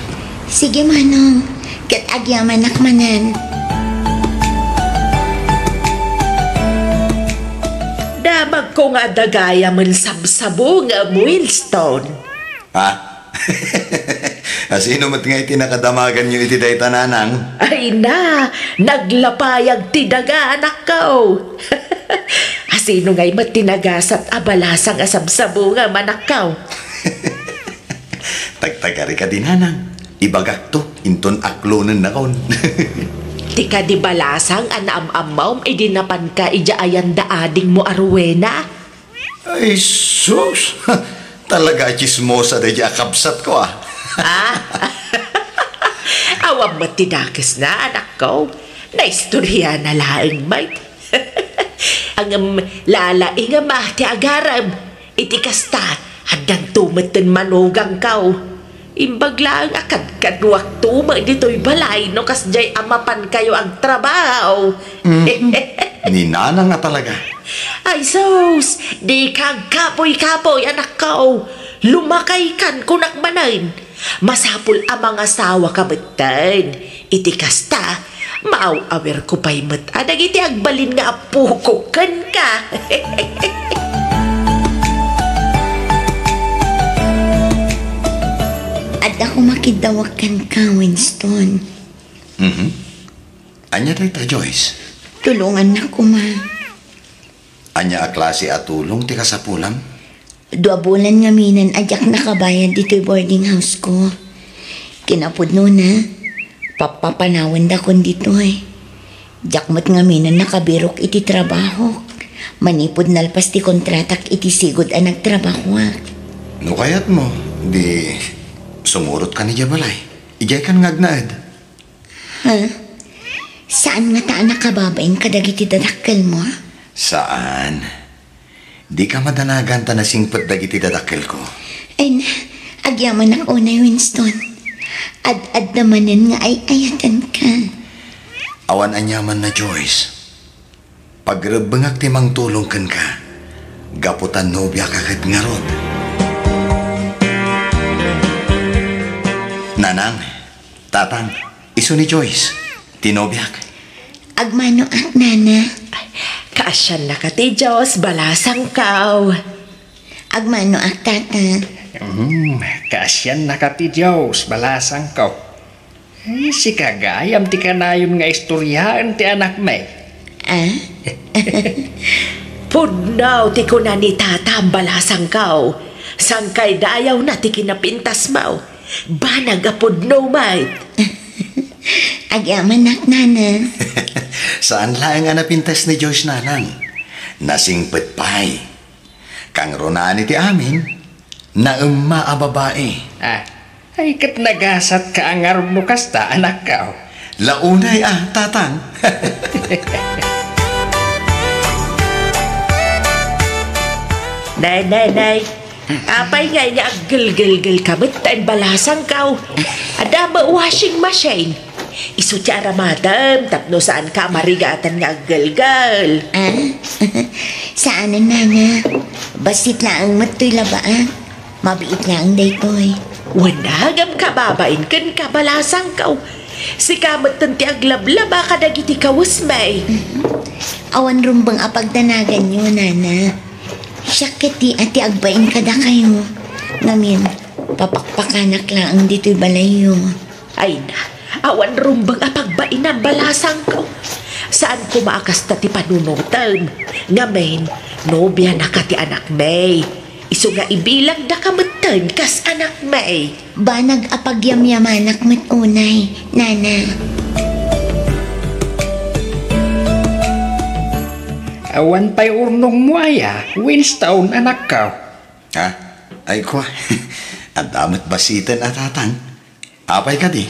Sige, Manong. Ket agyamanak manen. Damagko nga adda gayamen sabsabungem, Winston. Ha? Asino met ngay ti nakadamaganyo iti dayta, nanang? Ay na, naglapayag ti daga, anakko. Asino ngay met ti nagasat a balasang a sabsabungem, anakko? Tagtagari kadi, nanang. Ibagakto, inton aklonennakon. Ti kadi balasang a naam-ammawem idi napanka idiay ayan da adingmo a Rowena? Ay, sus! Talaga a tsismosa daydi a kabsatko, ah. Ah? Awan met ti dakesna, anakko. Naistoriana laeng met. Ngem lalaingem, ah, ti agarem. Iti kasta, addanto metten manugangko. Imbag laeng a kadkaduakto met ditoy balay no kasdiay a mapankayo agtrabaho. Mhm. Ni nanang a talaga. Ay sus, dika agkapoy-kapoy, anakko. Lumakaykan, kunak manen. Masapul a mangasawaka metten. Iti kasta, maaw-awirko pay met a dagiti agbalin nga apokok kenka. Adda koma kiddawek kenka, Winston. Mhm. Ania dayta, Joyce? Tulongannak koma. Ania a klase a tulong ti kasapulam? Dua bulan ngamin a diak nakabayad ditoy boarding house ko. Kinapudnona, pappapanawendakon ditoy. Diak met ngamin nakabirok iti trabahok. Manipud nalpas ti kontratak iti sigud a nagtrabahoak. No kayatmo, di sumurotka idiay balay. Idiaykan nga agnaed. Ha? Saan ngata a nakababain kadagiti dadakkelmo? Saan. Dika madanagan ta nasingpet dagiti dadakkelko. Ay na, agyamanak unay, Winston. Ad-adda manen nga ay-ayatenka. Awan aniaman na, Joyce. Pagrebbengak ti mangtulong kenka, gapu ta nobiaka ket ngarud. Nanang, Tatang, isu ni Joyce, ti nobiak. Agmanoak, Nana. Kaasiannaka ti Dios, balasangko. Agmanoak, Tata. Hmm, kaasiannaka ti Dios, balasangko. Eh, sika gayam ti kanayon nga istoriaen ti anakmi. Ah? Pudno ti kuna ni Tata, balasangko. Sangkaydayawna ti kinapintasmo. Banag a pudno met. Agyamanak, Nana. Saan laeng a napintas ni Joyce, Nanang. Nasingpet pay. Kangrunaan iti amin, naemma a babai. Ah, ay ket nagasatka a ngarud no kasta, anakko. Launay a, Tatang. Nay, nay, nay. Apay ngay nga aggelgelgelka met ta imbalasangko? Adda met washing machine. Isu ti aramatem tapno saanka a marigatan nga aggelgel. Ah? Saanen, nana. Bassit laeng met toy labaak. Mabiit laeng daytoy. Wen, ngem kababain kenka, balasangko. Sika metten ti aglablaba kadagiti kawesmi. Mhm. Awan rumbeng a pagdanaganyo, nana. Siak ketdi a ti agbain kadakayo. Ngamin, papakpakanak laeng ditoy balayyo. Ay na, awan rumbeng a pagbainam, balasangko. Saan koma a kasta ti panunotem. Ngamin, nobianaka ti anakmi. Isu nga ibilangdaka metten kas anakmi. Banag a pagyamyamanak met unay, nana. Awan pay urnongmo aya, Winston, anakko? Ha? Ay, kua. Adda met bassiten a, tatang. Apay kadi?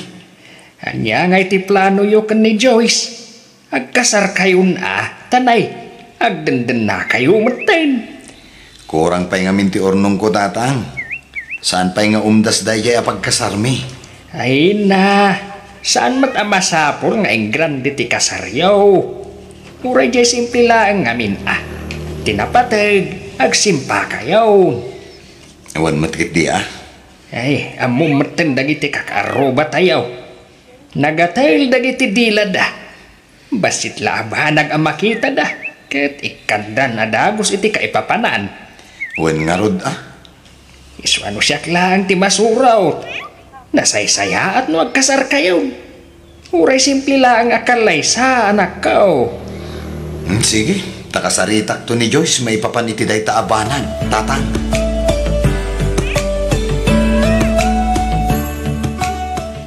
Ania ngay ti planoyo ken ni Joyce? Agkasarkayon a, ta nay, agdendennakayo metten. Kurang pay ngamin ti urnongko, tatang. Saan pay nga umdas daydiay a pagkasarmi? Ay na, saan met a masapul nga ingrande ti kasaryo. Uray diay simple laeng ngamin a. Ti napateg, agsimpakayon. Awan met ketdi a. Ay, ammom metten dagiti kakaarrubatayo. Nagatel dagiti dilada. Bassit la a banag a makitada, ket ikkandan a dagus iti kaipapanan. Wen ngarud a. Isuano siak laeng ti masurot. Nasaysayaat no agkasarkayon. Uray simple laeng a kallaysa, anakko. Hmm, sige, ta kasaritakto ni Joyce maipapan iti dayta a banag, tatang.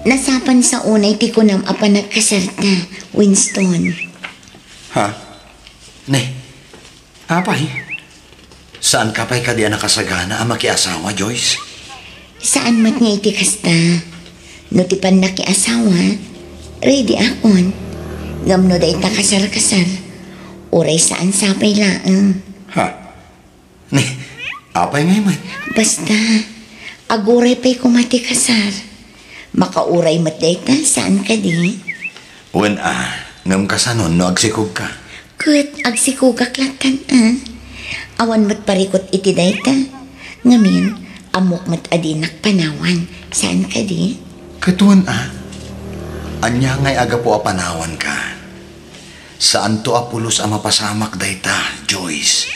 Nasapan sa unay ti kunam a panagkasarta, Winston. Ha? Ne, apay? Saanka pay kadi a nakasagana a makiasawa, Joyce? Saan met nga iti kasta. No ti pannakiasawa, ready akon. Ngem no dayta kasarkasar, uray saan sapay laeng. Ha? Ne, apay ngay met? Basta, aguray pay koma ti kasar. Makauray met dayta, saan kadi? Wen a, ngem kasanon no agsikogka? Ket agsikogak lattan a. Awan met parikut iti dayta. Ngamin, ammok met a dinak panawan, saan kadi? Ket wen a, ania ngay a gapu a panawanka? Saanto a pulos a mapasamak dayta, Joyce.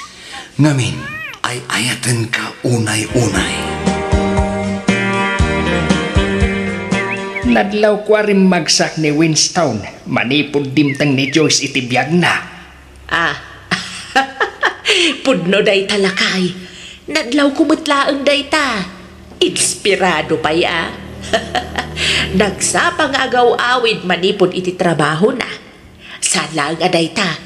Ngamin, ay-ayatenka unay-unay. Nadlawko a rimmagsak ni Winston manipud dimteng ni Joyce iti biagna. Ah, pudno dayta, lakay. Nadlawko met laeng dayta. Inspirado pay a. Nagsapa nga agaw-awid manipud iti trabahona. Saan laeng a dayta,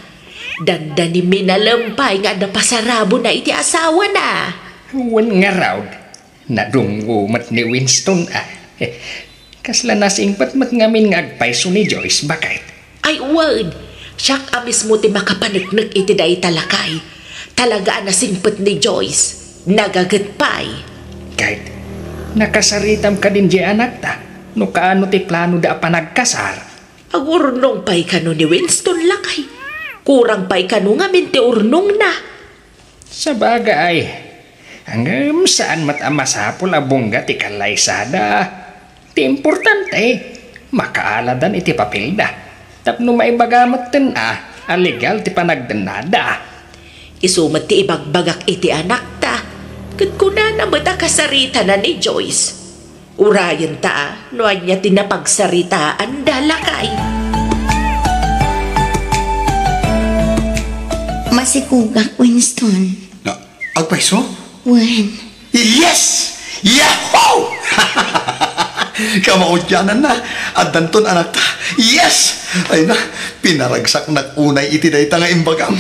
dandani minalem pay nga adda pasarabona iti asawana. Wen ngarud, nadungngo met ni Winston a. Kasla nasingpet met ngamin nga agpayso ni Joyce, baket. Ay wen, siak a mismo ti makapaneknek iti dayta, lakay. Talaga a nasingpet ni Joyce. Nagaget pay. Ket, nakasaritam kadin diay anakta, no kaano ti planoda a panagkasar? Agurnong pay kano ni Winston, lakay. Kurang pay kano ngamin ti urnongna. Sabagay, ngem saan met a masapul a bungga ti kallaysada. Ti importante, makaaladan iti papelda. Tapno maibaga metten a, a legal ti panagdennada. Isu met ti ibagbagak iti anakta, ket kunana met a kasaritana ni Joyce. Urayenta a no ania ti napagsaritaanda, lakay. Masikogak, Winston. Na, agpayso? Wen. Yes! Yahoo! Kamaudiananna, addanton anakta. Yes! Ay na, pinaragsaknak unay iti dayta nga imbagam.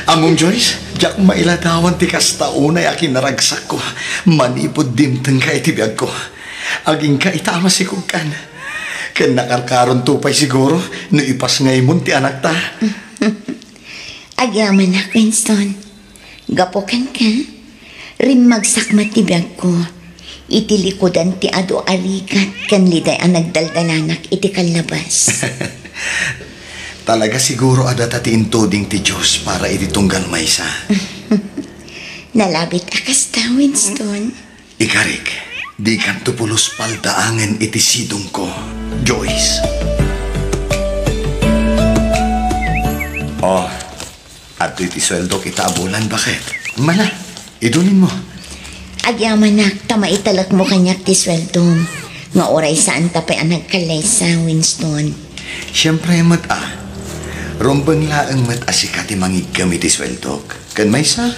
Ammom, Joyce, diak mailadawan ti kasta unay a kinaragsakko manipud dimtengka iti biagko. Agingka ita a masikogkan. Ken nakarkaronto pay siguro no ipasngaymon ti anakta. Agyamanak, Winston. Gapu kenka, rimmagsak met ti biagko. iti likudan ti adu a rigat ken liday a nagdaldalanak iti kallabas. Talaga siguro a data ti intuding ti Dios para iti tunggal maysa. Nalabit a kasta, Winston. Ikarik, dikanto pulos paldaangen iti sidongko, Joyce. Oh, adtoy ti sueldok ita a bulan, baket? Mala, idulinmo. Agyamanak ta maitalekmo kaniak ti sueldom, nga uray saanta pay a nagkallaysa, Winston. Siempre met a. Rumbeng laeng met a sika ti mangiggem iti sueldok. Ken maysa,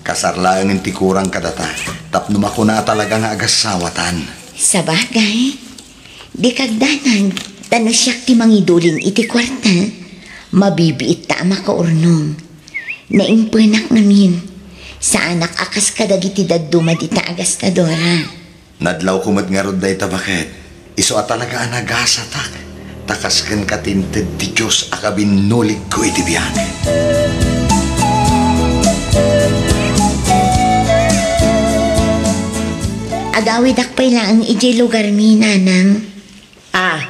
kasar laengen ti kurang kadata, tapno makuna a talaga nga agassawatan. Sabagay, dika agdanag, ta no siak ti mangidulin iti kuarta, mabibiitta a makaurnong. Naimpenak ngamin. Saanak a kas kadagiti dadduma dita a gastadora. Nadlawko met ngarud dayta, baket. Isu a talaga a nagasatak, ta kas kenka ti inted ti Dios a kabinnuligko iti biag. Agawidak pay laeng idiay lugarmi, nanang. Ah,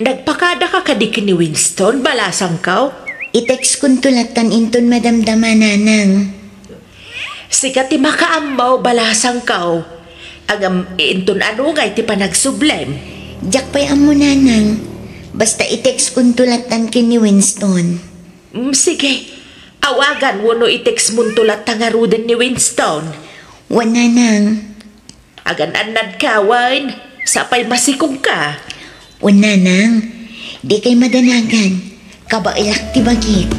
nagpakadaka kadi ken ni Winston, balasangko? I-textkonto lattan inton madamdama, nanang. Sika ti makaammo, balasangko. Ngem inton adu ngay ti panagsublem? Diak pay ammo, nanang. Basta i-textkonto lattan ken ni Winston. Mm, sige. Awagan wenno i-textmonto latta ngaruden ni Winston? Wen, nanang. Agan-annadka wen, sapay masikogka. Wen, nanang, dikay madanagan. Kabaelak ti bagik.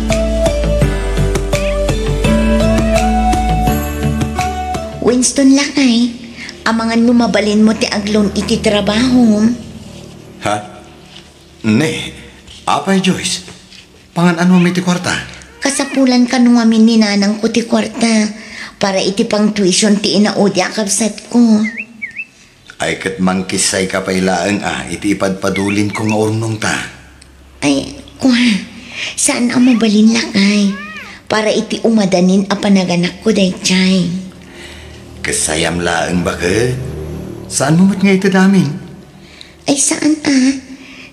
Winston, lakay, amangan no mabalinmo ti agloan iti trabahom. Ha? Ne, apay, Joyce? Pangan-anom iti kuarta? Kasapulan kano ngamin ni nanangko ti kuarta para iti pang-tuition ti inaudi a kabsatko. Ay, ket mangkissayka pay laeng a iti ipadpadulinko nga urnongta. Ay, kua, saan a mabalin, lakay, para iti umadanin a panaganakko daydiay. Kessayam laeng, baket. Saanmo met nga ited amin? Ay, saan a.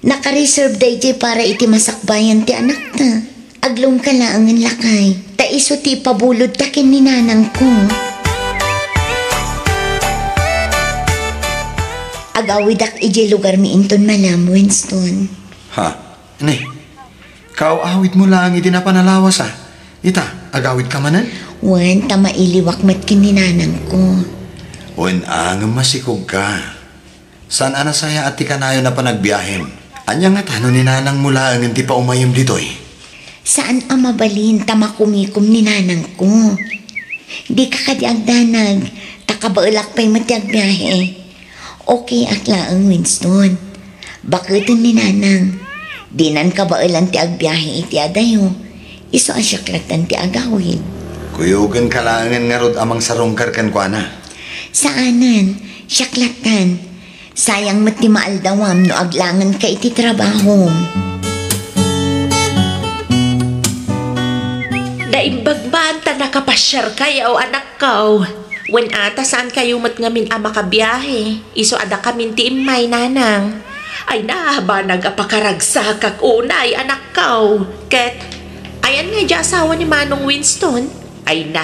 Naka-reserve daydiay para iti masakbayan ti anakta. Agloanka laengen, lakay, ta isu ti ipabulodta ken ni nanangko. Agawidak idiay lugarmi inton malam, Winston. Ha? Ne? Kaaw-awidmo laeng idi napan a lawas a. Ita, agawidka manen? Wen, ta mailiwak met ken ni nanangko. Wen a, ngem masikogka. Saan a nasayaat ti kanayon a panagbiahem? Ania ngata no ni nanangmo laengen ti paumayem ditoy? Saan a mabalin ta makumikom ni nanangko. Dika kadi agdanag, ta kabaelak pay met ti agbiahe. Okay ak laeng, Winston. Baketen ni nanang. Dinan kabaelan ti agbiahe iti adayo. Isu a siak lattan ti agawid. Kuyogenka laengen ngarud a mangsarungkar kenkuana. Saanen, siak lattan. Sayang met ti maaldawam no aglangenka iti trabahom. Naimbag man ta nakapasiarkayo, anakko. Wen a, ta saankayo met ngamin a makabiahe. Isu a dakamin ti immay, nanang. Ay, nabanag a pakaragsakak unay, anakko. Ket, ayan nga idiay asawa ni Manong Winston? Ay na,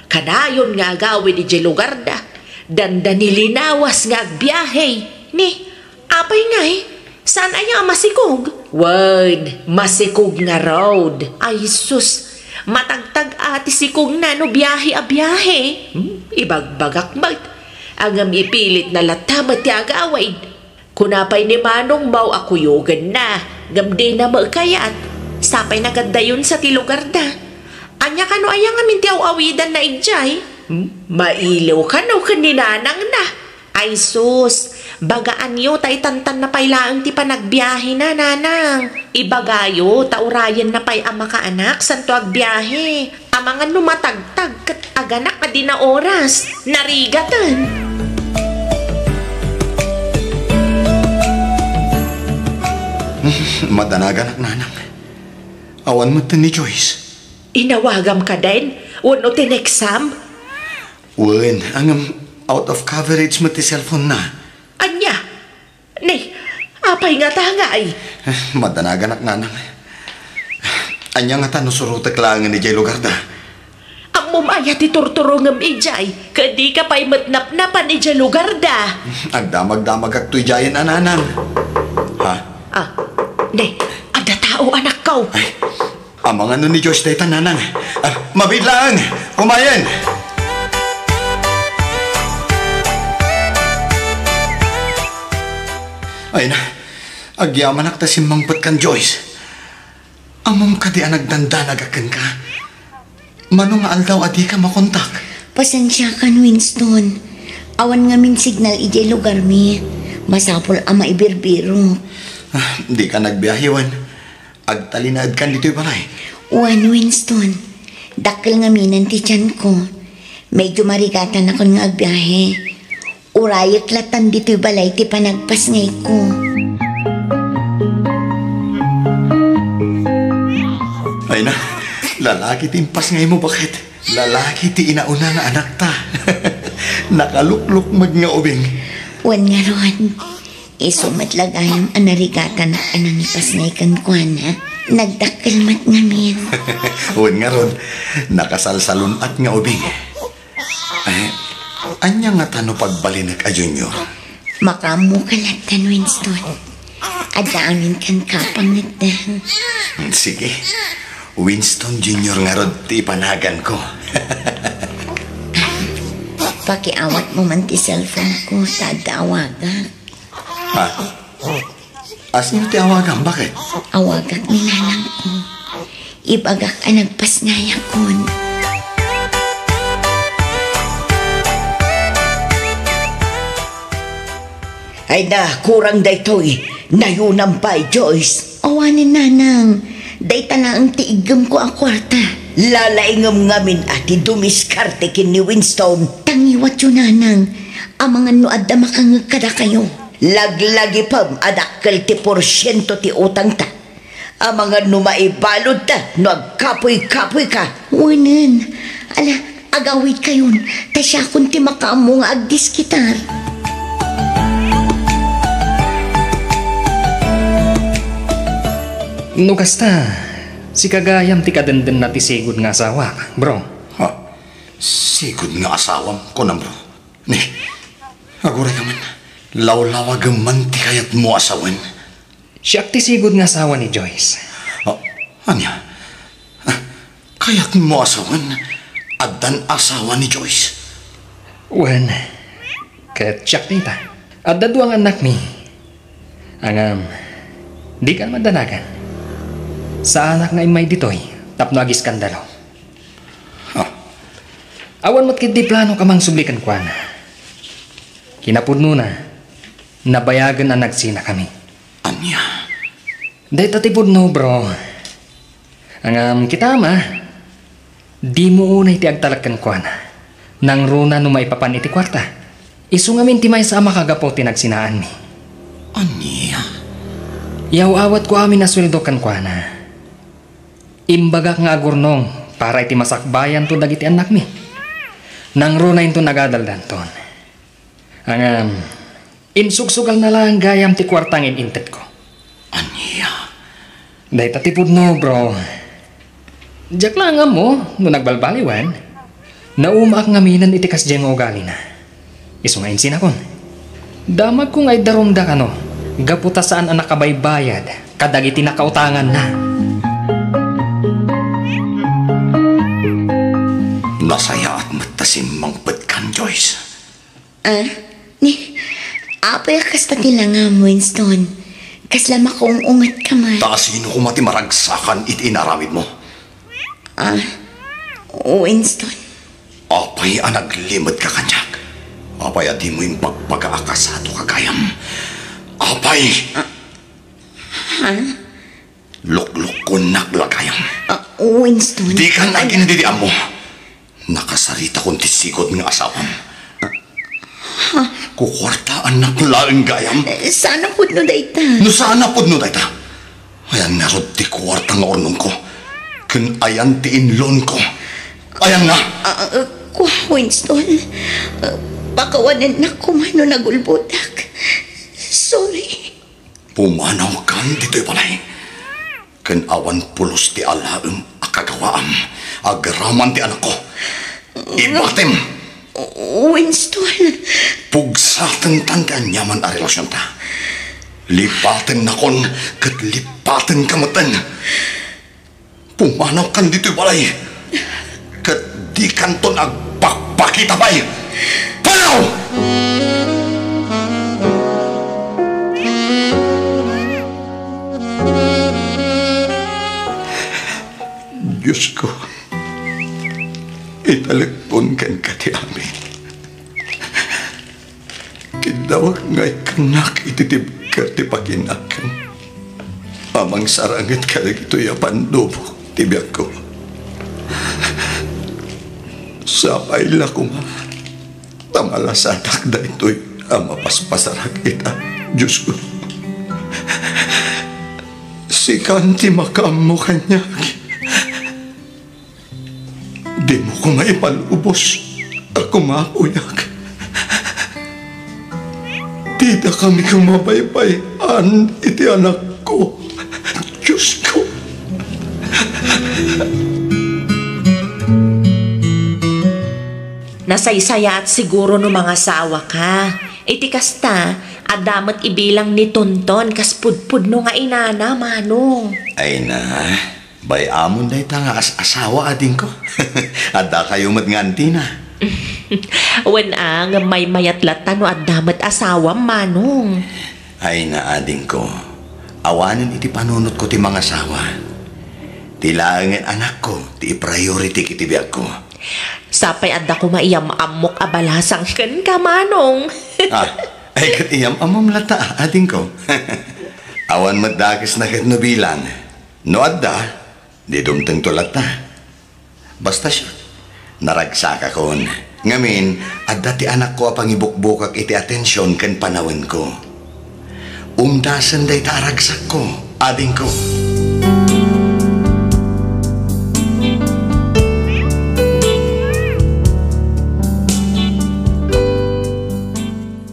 kanayon nga agawid idiay lugarda. Dandani linawas nga agbiahe. Ni, apay ngay? Saan aya a masikog? Wen, masikog ngarud. Ay, sus, matagtag a ti sikogna no biahe a biahe. Hmm, ibagbagak met. Ngem ipilitna latta met ti agawid. Kuna pay ni manongmo a kuyogenna, ngem dina met kayat. Sapay nagadayon sa ti lugarda. Ania kano aya ngamin ti aw-awidanna idiay? Hmm? Mailiw kano ken ni nanangna? Ay sus, bagaanyo ta itantanna pay laeng ti panagbiahena, nanang. Ibagayo ta urayenna pay a makaanak santo agbiahe. Amangan no matagtag ket aganak a dina oras, narigaten. Madanaganak, nanang. Awan metten ni Joyce. Inawagam kaden, wenno tineksam? Wen, ngem Out of coverage met ti cellphone na. Ania? Ni, apay ngata ngay? Eh, madanaganak, nanang. Ania ngata no surotek laengen idiay lugarda? Ammom aya ti turturongem idiay, ket dika pay met napnapan idiay lugarda. Agdamagdamagakto idiayen a, nanang. Ha? Ah, ne, adda tao, anakko. Ay, amangan no ni Joyce dayta, nanang. Ah, mabiit laeng. Kumayen. Ay na, agyamanak ta simmangpet kan Joyce. Ammom kadi a nagdandanagak kenka? Mano nga aldaw a dika makontak? Pasensiakan, Winston. Awan ngamin signal idiay lugarmi. Masapul a maibirbirok. Ah, dika nagbiahe wen? Agtalinaedkan ditoy balay? Wen, Winston. Dakkel ngaminen ti tianko. Medyo marigatanakon nga agbiahe. Urayek latan ditoy balay ti panagpasngayko. Ay na, lalaki ti impasngaymo, baket. Lalaki ti inauna nga anakta. Nakaluklukmeg nga ubing. Wen ngarud, isu met la gayam a narigatanak a nangipasngay kenkuana. Nagdakkel met ngamin. Wen ngarud, nakasalsalun-at nga ubing. Eh, ania ngata no pagbalinek a Junior? Makaammoka latta, Winston. Adda amin kenka a pangngeddeng. Hmm, sige. Winston Junior ngarud ti ipanaganko. Pakiawatmo man ti cellphone ko, ta adda awagak. Ha? Asino ti awagam? Baket? Awagak ni nanangko. Ibagak a nagpasngayakon. Ay na, kurang daytoy. Nayunam pay, Joyce. Awanen, nanang. Dayta laeng ti iggemko a kuarta. Lalaingem ngamin a ti dumiskarte ken ni Winston. Tangiwatyo, nanang. Amangan no adda makangngeg kadakayo. Laglagipem a dakkel ti porsiento ti utangta. Amangan no maibaludta no agkapuy-kapuyka. Wenen, ala, agawidkayon, ta siakon ti makaammo nga agdiskitar. No kasta, sika gayam ti kadendena ti sigud nga asawak, bro. Ha? Sigud nga asawam, kunam, bro? Ni, aguray ka man. Lawlawagem man ti kayatmo a sawen. Siak ti sigud nga asawa ni Joyce. Ah, ania? Ah, kayatmo a sawen? Addan asawa ni Joyce? Wen, ket siak dayta. Adda dua nga annakmi. Ngem, dika madanagan. Saanak nga immay ditoy tapno agiskandalo. Ha? Awan met ketdi planok a mangsubli kenkuana. Kinapudnona, nabayagen a nagsinakami. Ania? Dayta ti pudno, bro. Ngem kitam a, dimo unay ti agtalek kenkuana. Nangruna no maipapan iti kuarta. Isu ngamin ti maysa a makagapu ti nagsinaanmi. Ania? Yaw-awatko amin a sueldo kenkuana. Imbagak nga agurnong para iti masakbayanto dagiti annakmi. Nangruna inton agadaldanton. Ngem, insugsugalna laeng gayam ti kuarta nga in-intetko. Ania? Dayta ti pudno, bro. Diak laeng ammo no nagbalbaliwan. Naumaak ngaminen iti kasdiay nga ugalina. Isu nga insinakon. Damagko nga iddarumda kano, gapu ta saan a nakabaybayad kadagiti nakautanganna. Nasayaat met ta simmangpetkan, Joyce. Ah, ni, apay a kasta ti langam, Winston? Kasla makaung-unget ka man. Ta asino koma ti maragsakan iti inaramidmo? Ah, Winston. Apay a naglimedka kaniak? Apay a dimo imbagbaga a kasado ka gayam? Apay! Ah, ha? Luklukkonnak la gayam. Ah, Winston. Dikan agin-, didi ammo. Nakasaritakon ti sigud nga asawam. Ha? Kukuartaannak laeng gayam. Eh, saan a pudno dayta? No saan a pudno dayta? Ayan ngarud ti kuarta nga urnongko. Ken ayan ti inlonko. Ayan nga. Ah, ah, kua, Winston. Ah, Pakawanennak koma no nagulbodak. Sorry. Pumanaw kan ditoy balay. Ken awan pulos ti alaem a kagawaam. Agraman ti anakko. Ibatem! Winston. Pugsaten tan ti aniaman a relasionta. Lipaten nakon ket lipaten ka metten. Pumanaw kan ditoy balay. Ket di kanton agpakpakita pay. Panaw! Diosko, italekon kenka ti amin. Kiddawek nga ikkannak iti tibker ti pakinak a mangsaranget kadagitoy a pandubok ti biagko. Sapay la koma ta malasatak daytoy a mapaspasarak ita, Diosko. Sikan ti makaammo kaniak. Dimo koma ipalubos a kumapuyak. Dida kami koma baybay-an iti anakko. Diosko. Nasaysayaat siguro no mangasawaka. Iti kasta, adda met ibilang ni Tonton kas pudpudno nga inana, Manong. Ay na, bay-amon dayta nga as-asawa, adingko. Addakayo met nga antina. Wen a, ngem maymayat latta no adda met asawam, Manong. Ay na, adingko. Awanen iti panunotko ti mangasawa. Ti laengen anakko ti i-priority iti biagko. Sapay adda koma iyam-ammok a balasang kenka, Manong. Ah, ay ket iyam-ammom latta, adingko. Awan met dakesna ket no bilang. No adda, di dumtengto latta. Basta siya, naragsakakon. Ngamin, adda ti anakko a pangibukbukak iti atension ken panawenko. Umdasen dayta a ragsakko, adingko.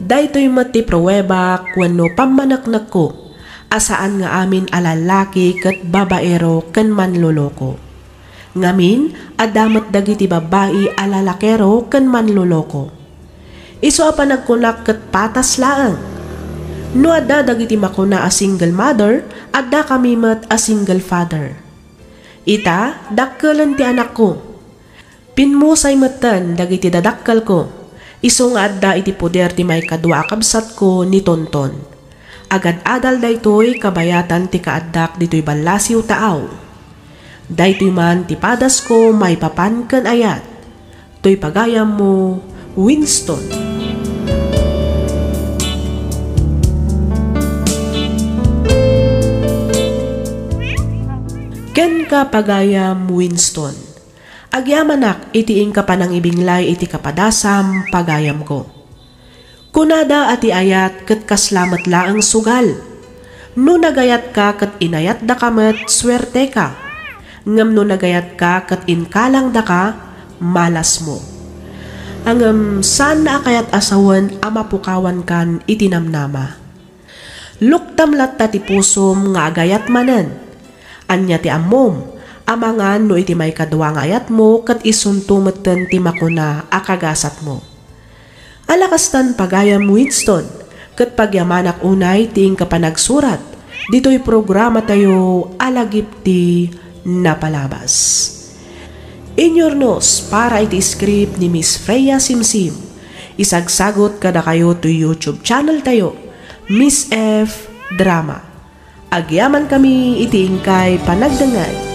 Daytoy met ti pruebak wenno pammaneknekko a saan nga amin a lallaki ket babaero ken manloloko. Ngamin, adda met dagiti babbai a lalakero ken manloloko. Isu a panagkunak ket patas laeng. No adda dagiti makuna a single mother, adda kami met a single father. Ita, dakkelen ti anakko. Pimmusay metten dagiti dadakkelko, isu nga adda iti poder ti maikadua a kabsatko ni Tonton. Agad-adal daytoy kabayatan ti kaaddak ditoy ballasiw taaw. Daytoy man ti padasko maipapan ken ayat. Toy pagayammo, Winston. Kenka, pagayam Winston. Agyamanak iti inka panangibinglay iti kapadasam, pagayamko. Kunada a ti ayat ket kasla met laeng sugal. No nagayatka ket inayatdaka met, suerteka. Ngem no nagayatka ket inkalangdaka, malasmo. Ngem saanna a kayat a sawen a mapukawankan iti namnama. Luktam latta ti pusom nga agayat manen. Ania ti ammom? Amangan no iti maikadua nga ayatmo ket isunto metten ti makuna a kagasatmo. Ala kastan, pagayam Winston, ket pagyamanak unay ti inka panagsurat ditoy programatayo a Lagip ti Napalabas. Inyurnos para iti script ni Miss Freya Simsim. Isagsagut kadakayo toy YouTube channel tayo, Miss F Drama. Agyamankami iti inkay panagdengngeg.